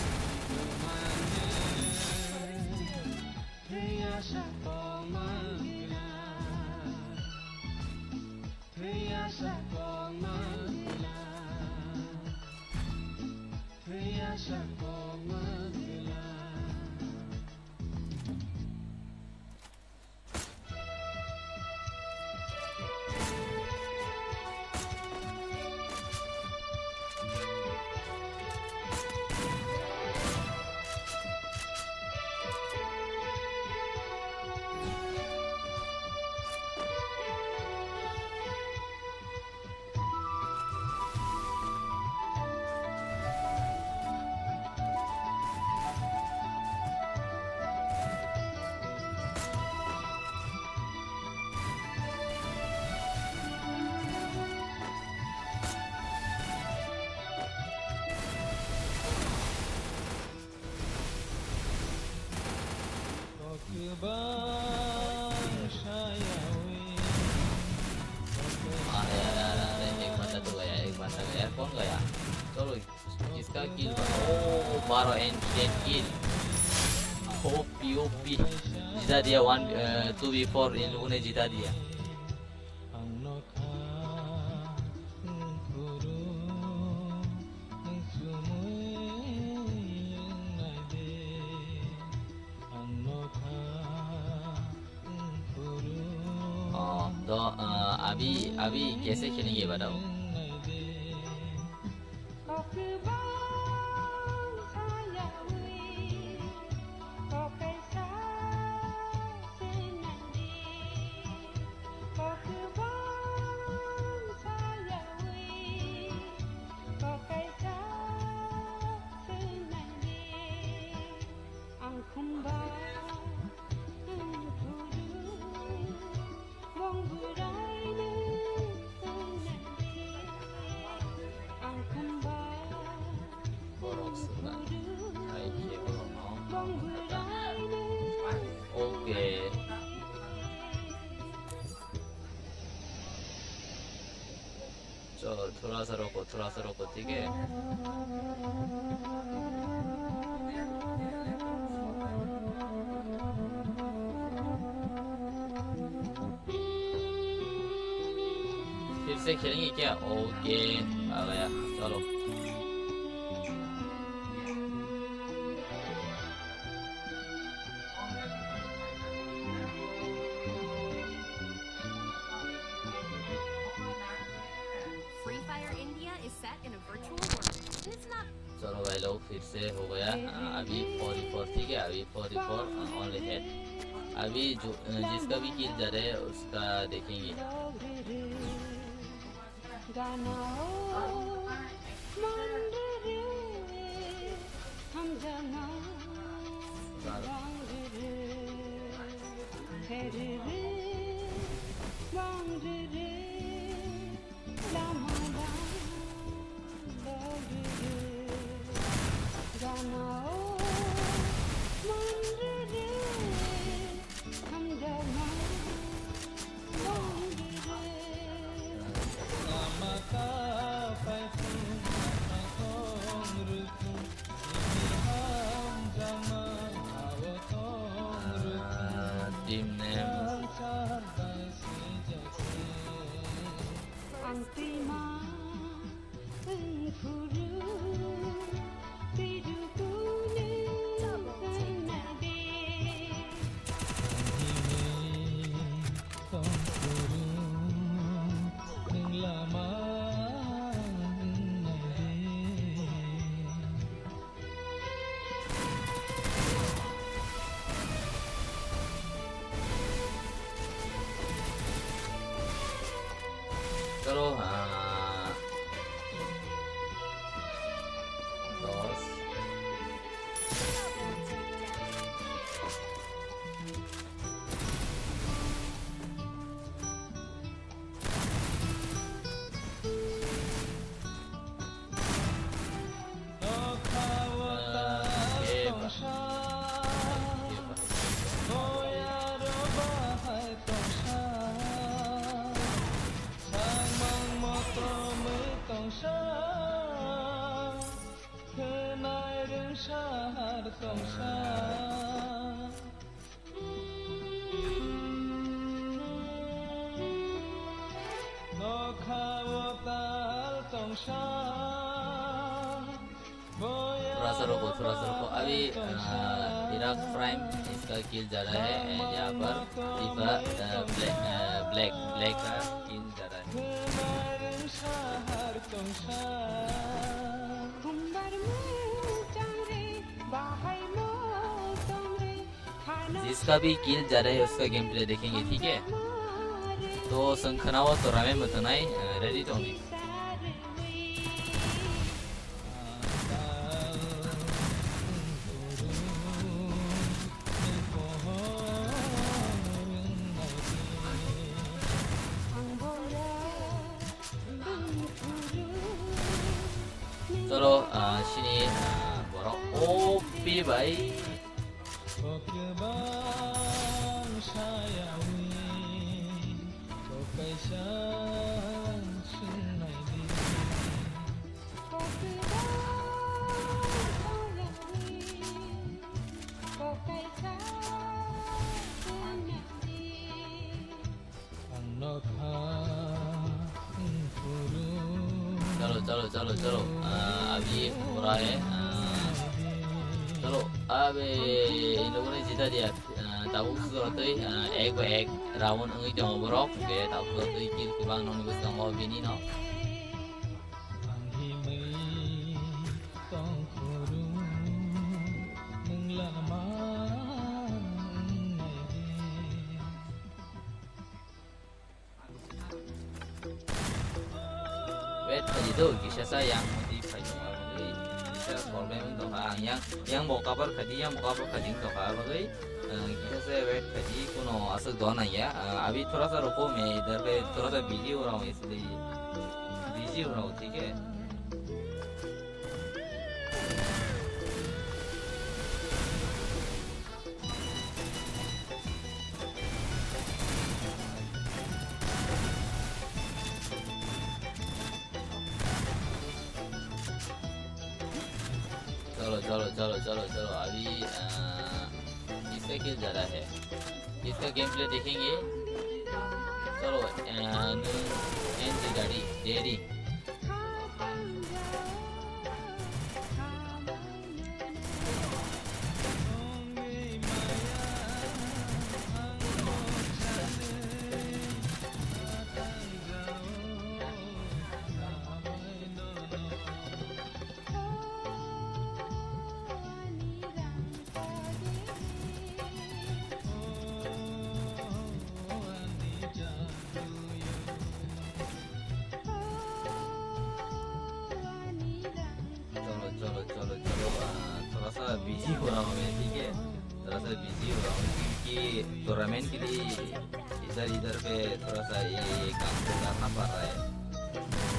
अरे, अरे, अरे, अरे, एक बंदा तो गया, एक बंदा गया, कौन गया? चलो, किसका किल? ओ, बारह and ten kill. OP, OP. जिता दिया, वन, अ, टू वी फ़ोर, इन लोगों ने जिता दिया। Oh, तो, अ, अभी, अभी कैसे खेलेंगे बताओ? Borok swkang hai khe borokno. Okay. चलो, थोड़ा सा रुको, थोड़ा सा रुको, ठीक है? फिर से खेलेंगे क्या? ओके, आ गया, चलो। Free Fire India is set in a virtual world. It's not चलो भाई लोग, फिर से हो गया। अ, अभी फ़ोर वी फ़ोर, ठीक है, अभी four V four, uh, only head. अभी जो, अ, जिसका भी किल जा रहा है, उसका देखेंगे। Ah, team name. Ang twi ma wng phuru twi dukunu wng nai de. Ang himwi tong phuru nwng lama wng nai de. Chalo, ah, dos. थोड़ा सा रुको, थोड़ा सा रुको। अभी, अ, इराक प्राइम इसका किल ज्यादा है, एंड यहाँ पर टीफा, अ, ब्लैक, अ, ब्लैक, ब्लैक का किल ज्यादा है। जिसका भी किल ज्यादा है, उसका गेम प्ले देखेंगे, ठीक है? तो संखनावा तो रामे मतनाई, अ, रेडी तो नहीं। Chalo, ah, sini, ah, borok O P bai. Chalo, chalo, chalo, chalo. Ah, abhi ho raha hai. Ah, chalo, abe in logon ne jeeta diya. Ah, tabuk suratwi, ah, ek bai ek round wngwi tongo borok. Be tabuk suratwi kill kwbang nokni bwskango bini no. Wait khaidi do, kisa sa yang modi phai tong aro dei. Kisa problem wng tongkha, ang yang, yang bo cover khaidi, yang bo cover khaidi wng tongkha aro dei. Eh, kisa sa wait khaidi, kuno aswk don nang ya. Eh, abhi thoda sa ruko, main idhar pe thoda sa busy ho raha hu, isliye busy ho raha hu, theek hai? चलो, चलो, चलो, चलो, चलो, अभी, अ, किसका किल ज्यादा है? इसका गेम प्ले देखेंगे। चलो, अ, नु-, एन जी गाड़ी, डेरी। चलो, चलो, चलो, चलो, आ, थोड़ा सा बिजी हो रहा हूँ मैं, ठीक है? थोड़ा सा बिजी हो रहा हूँ क्योंकि टूर्नामेंट के लिए इधर, इधर पे थोड़ा सा ये काम करना पड़ रहा है।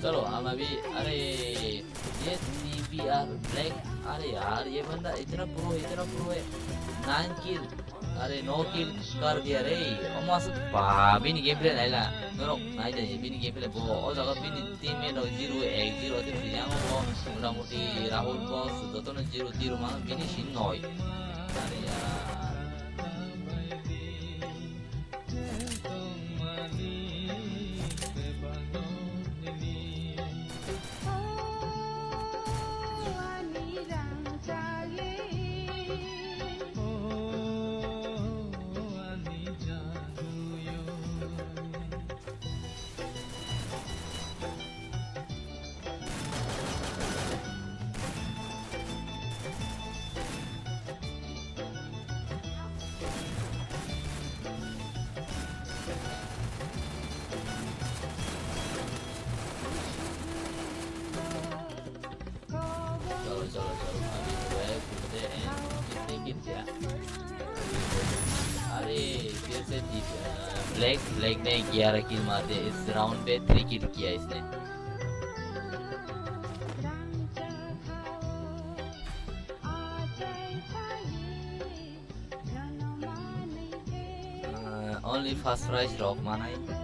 चलो, हम अभी, अरे, ये टीवीआर ब्लैक, अरे यार, ये बंदा इतना प्रो है, इतना प्रो है। नाइन किल, अरे, नौ किल कर दिया रे। Almost, bini gameplay naila. Norok nai de, bini gameplay bo, o jaga bini teammate rok zero ek zero tin yang bo, mota moti Rahul bo, jotono zero zero ma, bini sin noi. Are yaar. चलो, चलो, चलो, अभी जो है, कूदते हैं, कितने किल किया? अरे, फिर से जीत गया। ब्लैक, ब्लैक ने ग्यारह किल मार दिया, इस राउंड पे थ्री किल किया इसने। Uh, only first prize rok manai.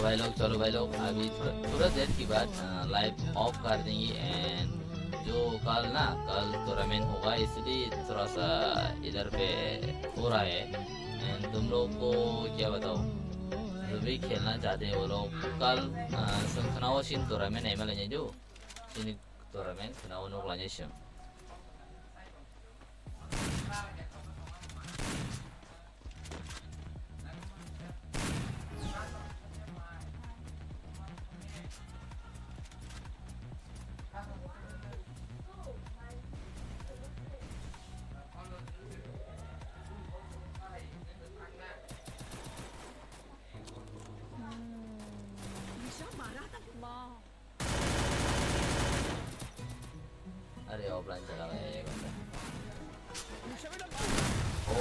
चलो भाई लोग, चलो भाई लोग, अभी थोड़ा, थोड़ा देर के बाद, अ, लाइव ऑफ कर देंगे। एंड जो कल ना, कल टूर्नामेंट होगा, इसलिए थोड़ा सा इधर पे हो रहा है। एंड तुम लोग को क्या बताओ, जो भी खेलना चाहते हैं वो लोग कल, अ, संखनावा सिन टूर्नामेंट एम एल ए जो सिन टूर्नामेंट खनावा नोक लाइजों। अरे, ऑफलाइन चला गया ये बंदा।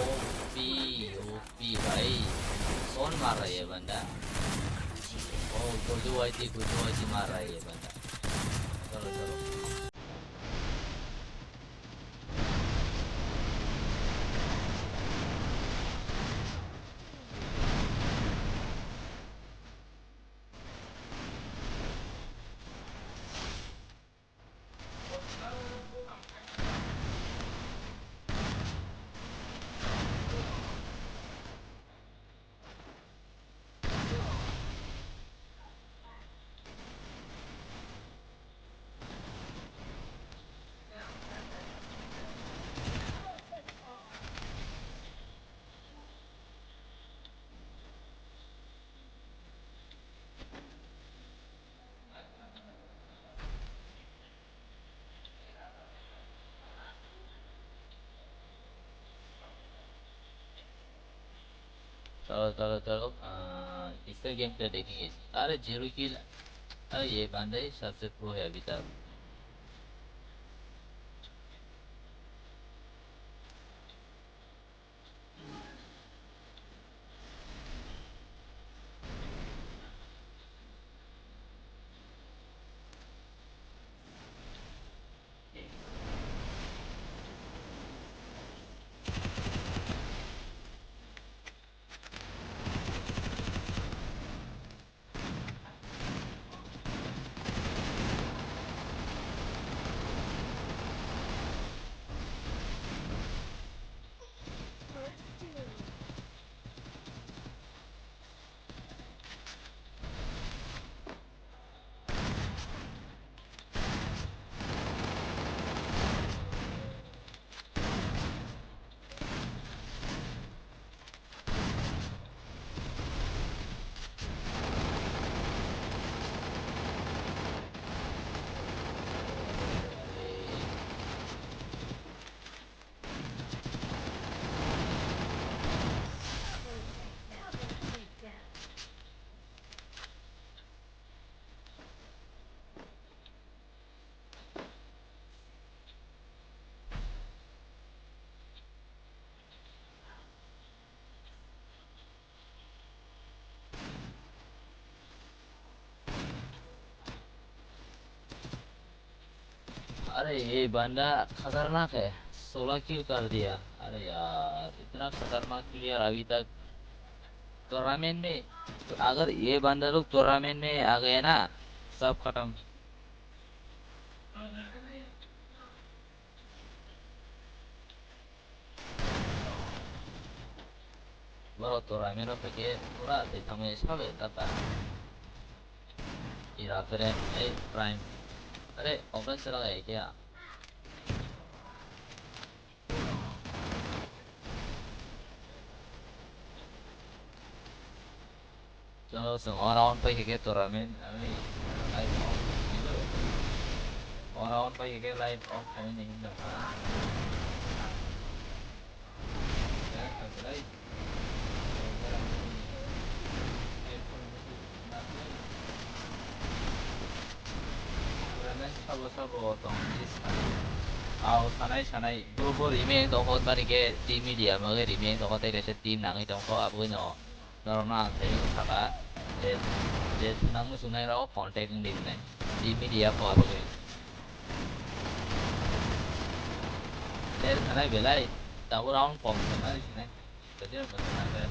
ओपी, ओपी भाई, कौन मार रहा है ये बंदा? ओ, कुजू वाई थी, कुजू वाई थी मार रहा है ये बंदा। चलो, चलो। चलो, चलो, चलो, अ, इसका गेम प्ले देखेंगे। अरे, ज़ीरो किल। अरे, ये बंदा ही सबसे प्रो है अभी तक। अरे ये बंदा खतरनाक है, सोलह किल कर दिया। अरे यार, इतना खतरनाक प्लेयर अभी तक टूर्नामेंट में, अगर ये बंदा लोग टूर्नामेंट में आ गए ना, सब खत्म। Bro, tournament o phaikhe pura twi thangwi sabai tata. Ira pere, ei, Prime. Are, offline sera ga kya? Chalo, chwng o round pai khe tournament, ami live off khainai. O round pai khe live off khainai hinwi tongkha. Sabo sabo tong, aw sanai sanai group o remain tongkho, mani khe team media bagwi remain tongkho, tei kaisa team nangwi tongkho, aboni no. Norokno ang thaio saka, je, je swnam muchungnai rok contact wngdi hinai. Team media kho aboni. Ter thanai belai, tabuk round kok thanai sinai. Jadi ang thanai.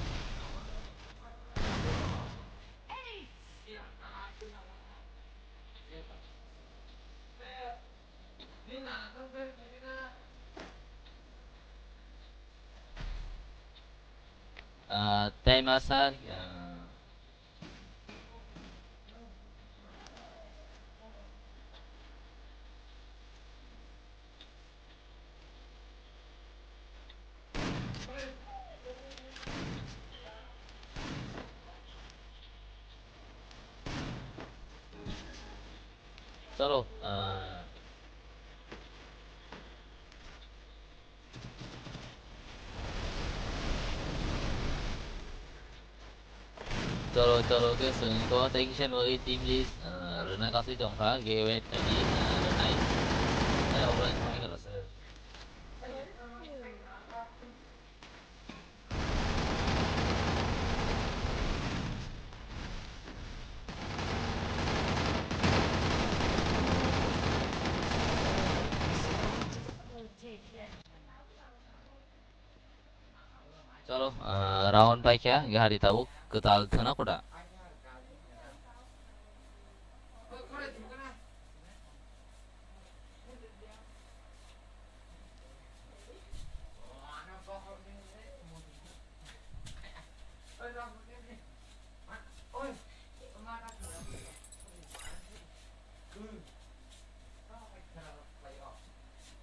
Ah, tei masa, ah, Chalo, ah, Chalo, chalo, khe chwng ko tei kisa bagwi team list, ah, rwna kasui tongkha, khe wait khaidi, ah, rwnai. Tei obo lai thangwi khe rwsai. Chalo, ah, round paikha, gari tabuk kwtal thwna kuda.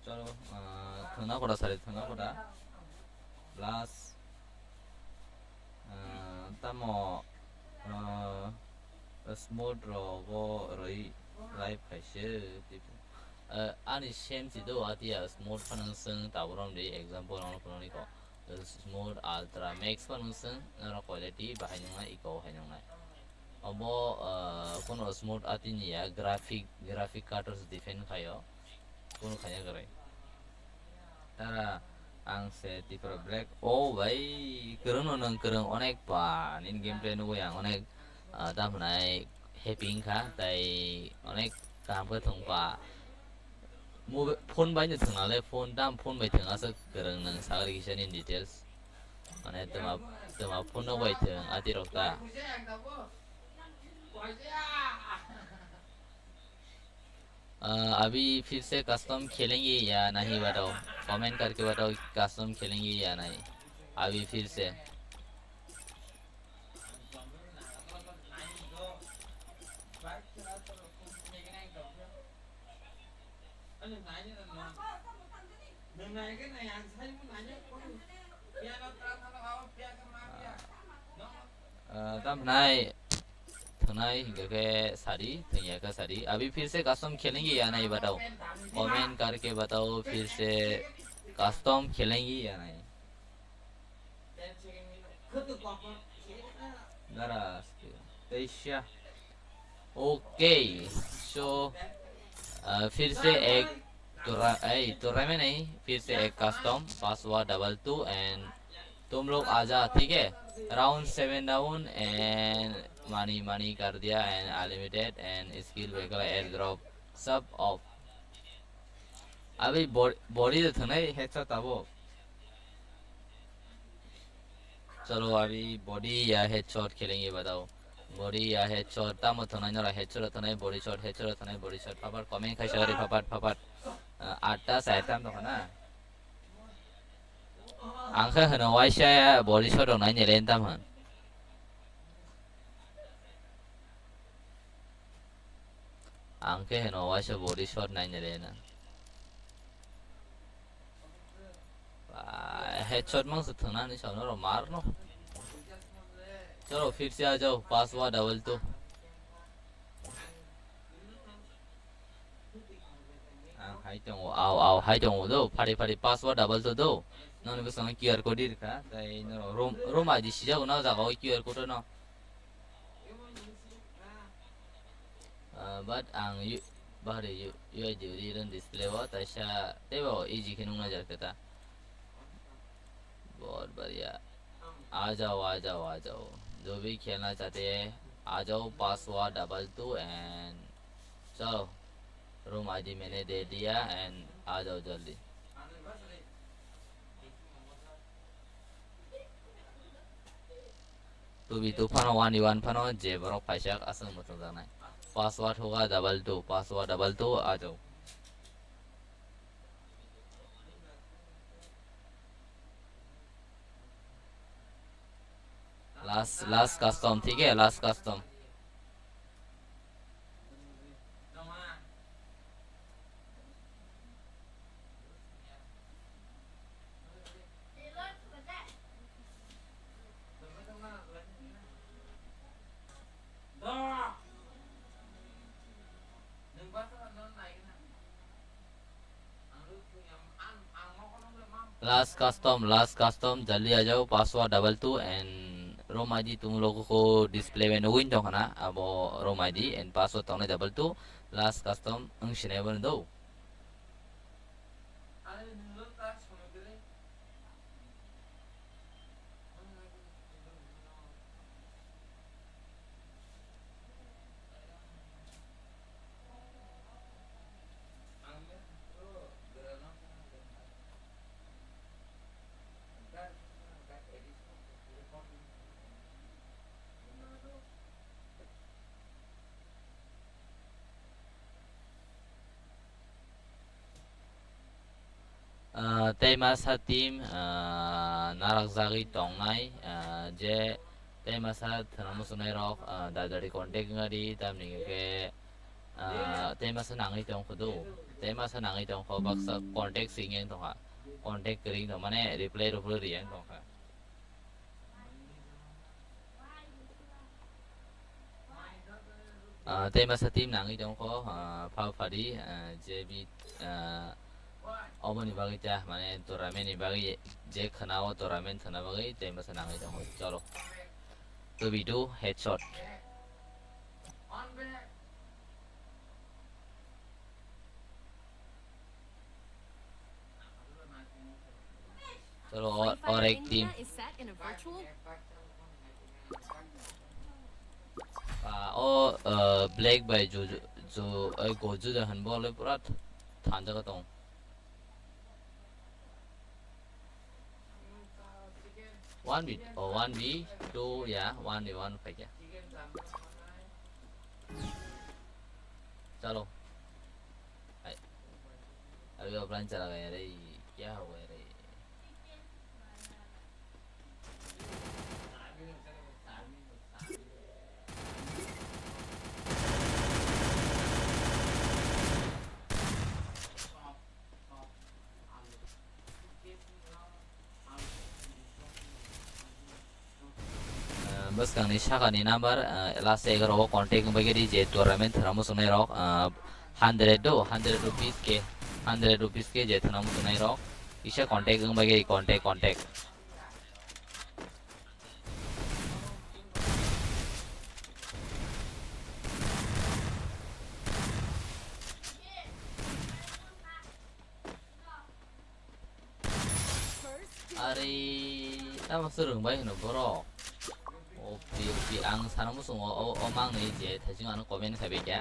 Chalo, ah, thwna koda sari, thwna koda. Plus, ah, tamo, ah, smooth rogo rwi live khaise, ah, ani same si do, atia smooth phanang sung, taburom di example ang phunani ko. Smooth, ultra, max phanang sung, noro quality bahai nungnai, eco hai nungnai. Obo, ah, kono smooth atini ya, graphic, graphic card o se depend khaio, kono khaiya kwrwi. Tara, ang se Tipra Black. Oh, bai, kwrwng no nwng kwrwng, onek pa, nini gameplay nugwi ang onek, ah, tamo hwnai happy wngkha, tai onek kaham khe thwng pa. Mobi-, phone bai no thwng nalai, phone dam phone bai thwng aswk kwrwng nwng sagri kisa nini details. Mane twma, twma phone no bai thwng, ati rok ta. अ, अभी फिर से कस्टम खेलेंगे या नहीं बताओ, कमेंट करके बताओ, कस्टम खेलेंगे या नहीं अभी फिर से। Ah, tam nai, thanai hingke ke sadi, thengya ke sadi. Abhi phir se custom khelenge ya nahi batao. Comment karke batao, phir se custom khelenge ya nahi. Dara, teisya. Okay, so, uh, फिर से एक टूर्ना-, ए, टूर्नामेंट नहीं, फिर से एक custom, password double to and तुम लोग आजा, ठीक है? Round seven down and money, money कर दिया and unlimited and skill vehicle air drop सब of. Abi bor-, body de thwnai headshot abo. Chalo, abi body ya headshot khelenge badao. Body ya headshot, tamo thwnai nora headshot thwnai, body shot, headshot thwnai, body shot. Phapat comment khai sagari, phapat, phapat. Ah, atta sa atta tong na. Ang khe hwno waisa body shot rok nai nele tam hwn. Ang khe hwno waisa body shot nai nele na. Ba, headshot mang se thwna ni sauna ro mar no. Chalo, phir se aa jao, pass hua double two. Ang hai tongo, au, au, hai tongo do, phari, phari, pass hua double two do. Noni bwskango Q R code rikha, tai no room, room I D sijago na jaga o Q R code no. Ah, but ang yu-, bahari yu-, U I D ri ren display o, taisa teibo easy khe nung najar khe ta. बहुत बढ़िया। आ जाओ, आ जाओ, आ जाओ। जो भी खेलना चाहते हैं, आ जाओ, पास हुआ double two and चलो, room I D मैंने दे दिया and आ जाओ जल्दी। Two v two phano, one v one phano, je borok phaisa aswk mwchangjaknai. Pass hua double two, pass hua double two, आ जाओ। Last, last custom, ठीक है, last custom। Last custom, last custom, jaldi आ जाओ, pass hua double two and room I D तुम लोगों को display में nugui tong khana, abo room I D and pass hua tongnai double two, last custom wng sinai bo do. Ah, tei masa team, ah, narakjagwi tongnai, ah, je tei masa thwna muchungnai rok, ah, dardari contact wngya di, tamni hwnkhe, ah, tei masa nangwi tongkho do, tei masa nangwi tongkho, baksa contact singeng tongkha, contact kwrwi tong mane reply ruply riyang tongkha. Ah, tei masa team nangwi tongkho, ah, pha phadi, ah, je bi, ah, oboni bagwi ta, mane tournament ni bagwi je khna o tournament khna bagwi tei masa nangwi tongkho. Cholo. Two v two headshot. Chalo, or, or ek team. Ah, o, ah, Black bai ju, ju, ju, ai, go ju da han bol pura thanjak tong. One v, oh, one v two, ya, one v one phaikha. Chalo. Hai. Abhi offline chala gaya re, kya ho gaya re? Ah, bwskangni sakani number, ah, last egaroh o contact wngbaikhe di je tournament thwramo chwngnairok, ah, hundred do, hundred rupees khe, hundred rupees khe je thwramo chwngnairok. Kisa contact wngbaikhe di, contact, contact. Ari, tamo swrwng bai hwno borok. O P, O P, Ang sana muchungo o, o mangni je thaising ano comment khai bai kha.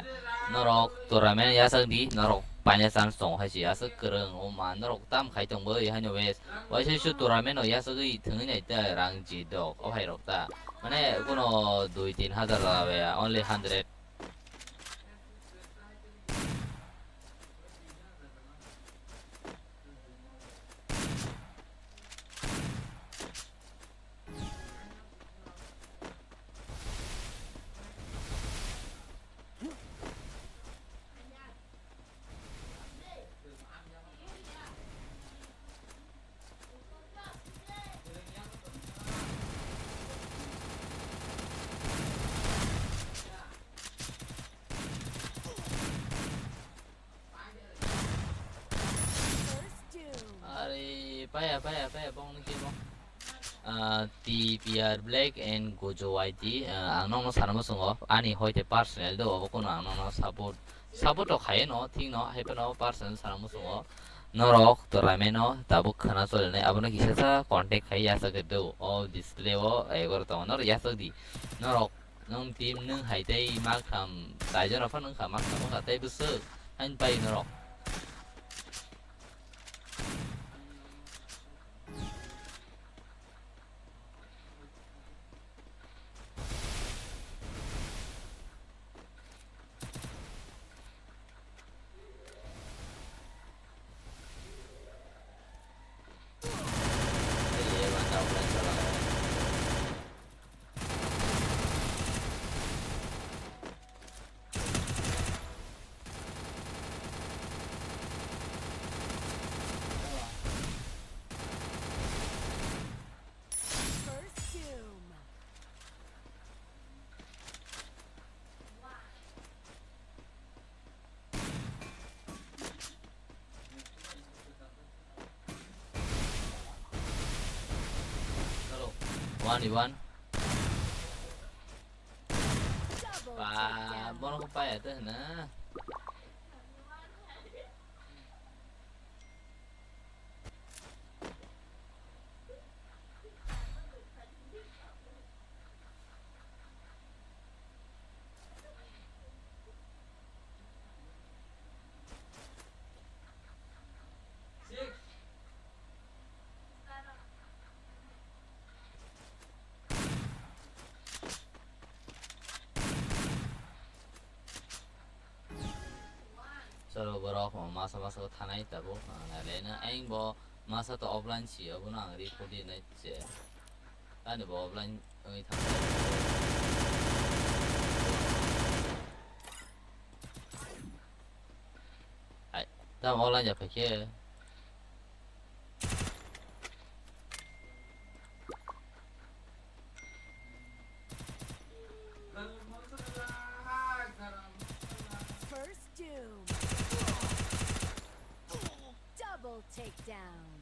Norok tournament yachak di, norok paina chance tongo hai se yachak kwrwng, o ma norok tam khai tong bai haino wes. Waisa su tournament o yachagwi thwngwi nai ta rang ji dok, o hai rok ta. Mane kuno dui tin hazar la be, only hundred. Are, paya, paya, paya, bong ni ke bong. Ah, T P R Black and Gojo Y T, ah, ang nokno sana muchungo, ani hoite personal do, obo kuno ang nokno support, support rok khai no, thik no, hai phano personal sana muchungo. Norok tournament no tabuk khana chole nai, abono kisa sa contact khai yachak do, o display o egor tongo, norok yachak di, norok Nwng team nwng hai tei maktham, daijon rok phano wngkha, maktham wngkha tei bwswk haino pai norok. First doom. One v one. Double takedown. Ba, bono ko paya te na. Chwlo borok masa masa thanai tabuk, ah, nailai na. Ayang bo masa to offline si, abono ang report di nai se. Ani bo offline wngwi thangkha. Ai, tamo offline ya phaikhe. First doom. Double takedown.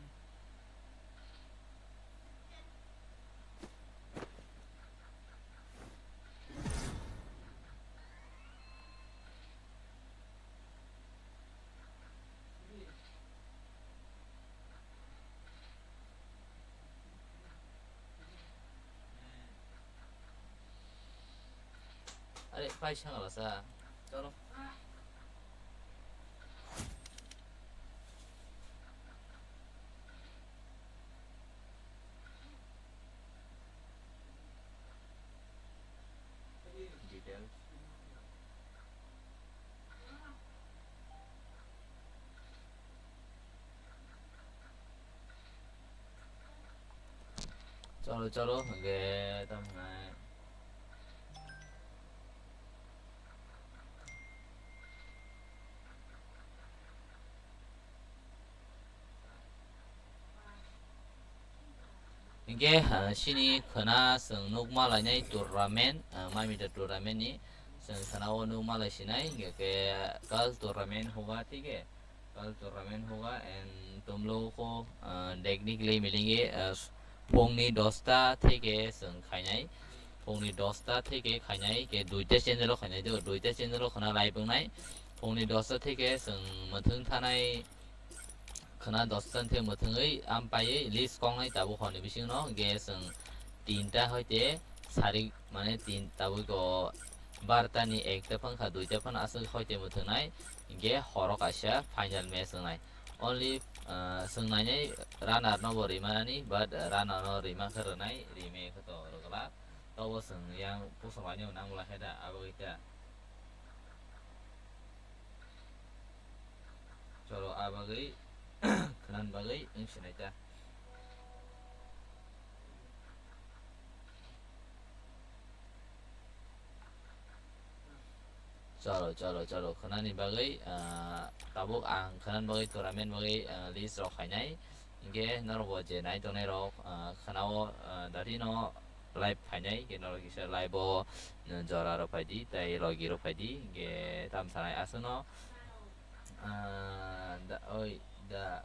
Are, pai sangala sa. Chalo. Details. Chalo, chalo, hwnkhe tamo hwnai. Hinkhe, ah, chini khwna chwng nukma lainai tournament, ah, mamita tournament ni chwng khwna o nukma lai sinai, hinkhe khe kal tournament hoga, thik he? Kal tournament hoga and tumlo ko, ah, technically milenge, ah, phungni dosta theke chwng khainai, phungni dosta theke khainai, ke duita channel o khainai, do duita channel o khwna live wngnai, phungni dosta theke chwng mwthwng thanai, khwna dosta theke mwthwngwi ampaiwi list kongnai tabuk horni bisingo, hinkhe chwng tinta hoite Sarik mane tin tabuk o barta ni ekta phang kha, duita phano aswk hoi tei mwthwngnai, hinkhe horo kaisa final match wngnai. Only, ah, swng nainai runner no bo rimani, but runner no rima khe rwnai, rime khe to rwgwlak. Tobo swng yang puso bai no nang bwla khe da, abo khe da. Cholo, a bagwi khwnan bagwi wng sinai ta. Cholo, cholo, cholo, khwnani bagwi, ah, tabuk ang khwnan bagwi tournament bagwi, ah, list rok khainai. Hinkhe norok bo je nai tongnai rok, ah, khwnao, ah, dati no live phainai, hinkhe norok kisa live o, ah, jora rok phaidi, tei logi rok phaidi, hinkhe tam sanai aswkno, ah, da, oi, da,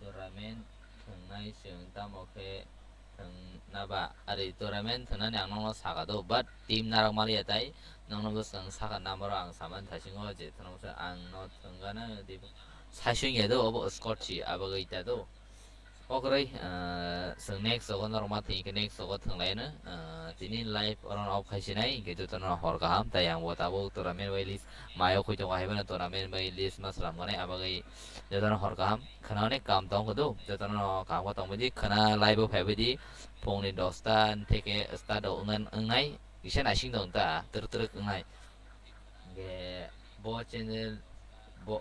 tournament thwngnai chwng tamo khe thwngna ba? Ari tournament thwngnani ang nokno saka do, but team narwk maliya tai nokno bwskang saka number o ang samani thasingo je thwngmasa ang no thwngana di saisung ya do, obo score si abo gwi ta do. Okroi, ah, chwng next o norok ma thwng khe next o thwnglaino, ah, tini live oro off khai sinai, hinkhe jotono hor kaham, tai ang bo tabuk tournament bai list mayo khoi tongo, hai phano tournament bai list ma slam manai, abo gwi jotono hor kaham. Khwna onek kam tong khe do, jotono kaham khe tong baidi, khwna live o phai baidi, phungni dosta theke start o wngna, wngnai, kisa naising tong ta, twrwk twrwk wngnai. Hinkhe bo channel, bo,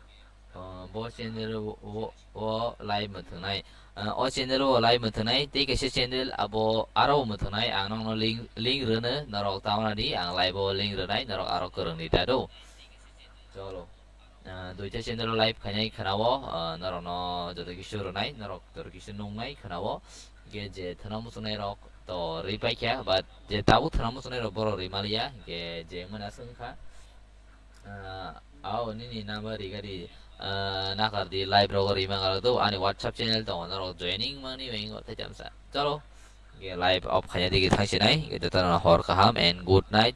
ah, bo channel o, o, o live mwthwngnai. Ah, o channel o live mwthwngnai, tei kaisa channel abo aro mwthwngnai, ang nokno link, link rwno, norok tamani ang live o link rwnai, norok aro kwrwngni ta do. Cholo. Ah, duita channel o live khainai khwnao, ah, norokno joto kisu rwnai, norok joto kisu nungnai khwnao. Hinkhe je thwna muchungnai rok to rwi paikha, but je tabuk thwna muchungnai rok borok rwi maliya, hinkhe je wngmani aswk wngkha. Ah, ao nini number rigari, ah, nakar di live rogo rima ngarok do, ani WhatsApp channel tongo, norok joining mani wengo tei chamsa. Cholo, ge live off khanya digi thangsinai, ge jotono hor kaham and good night.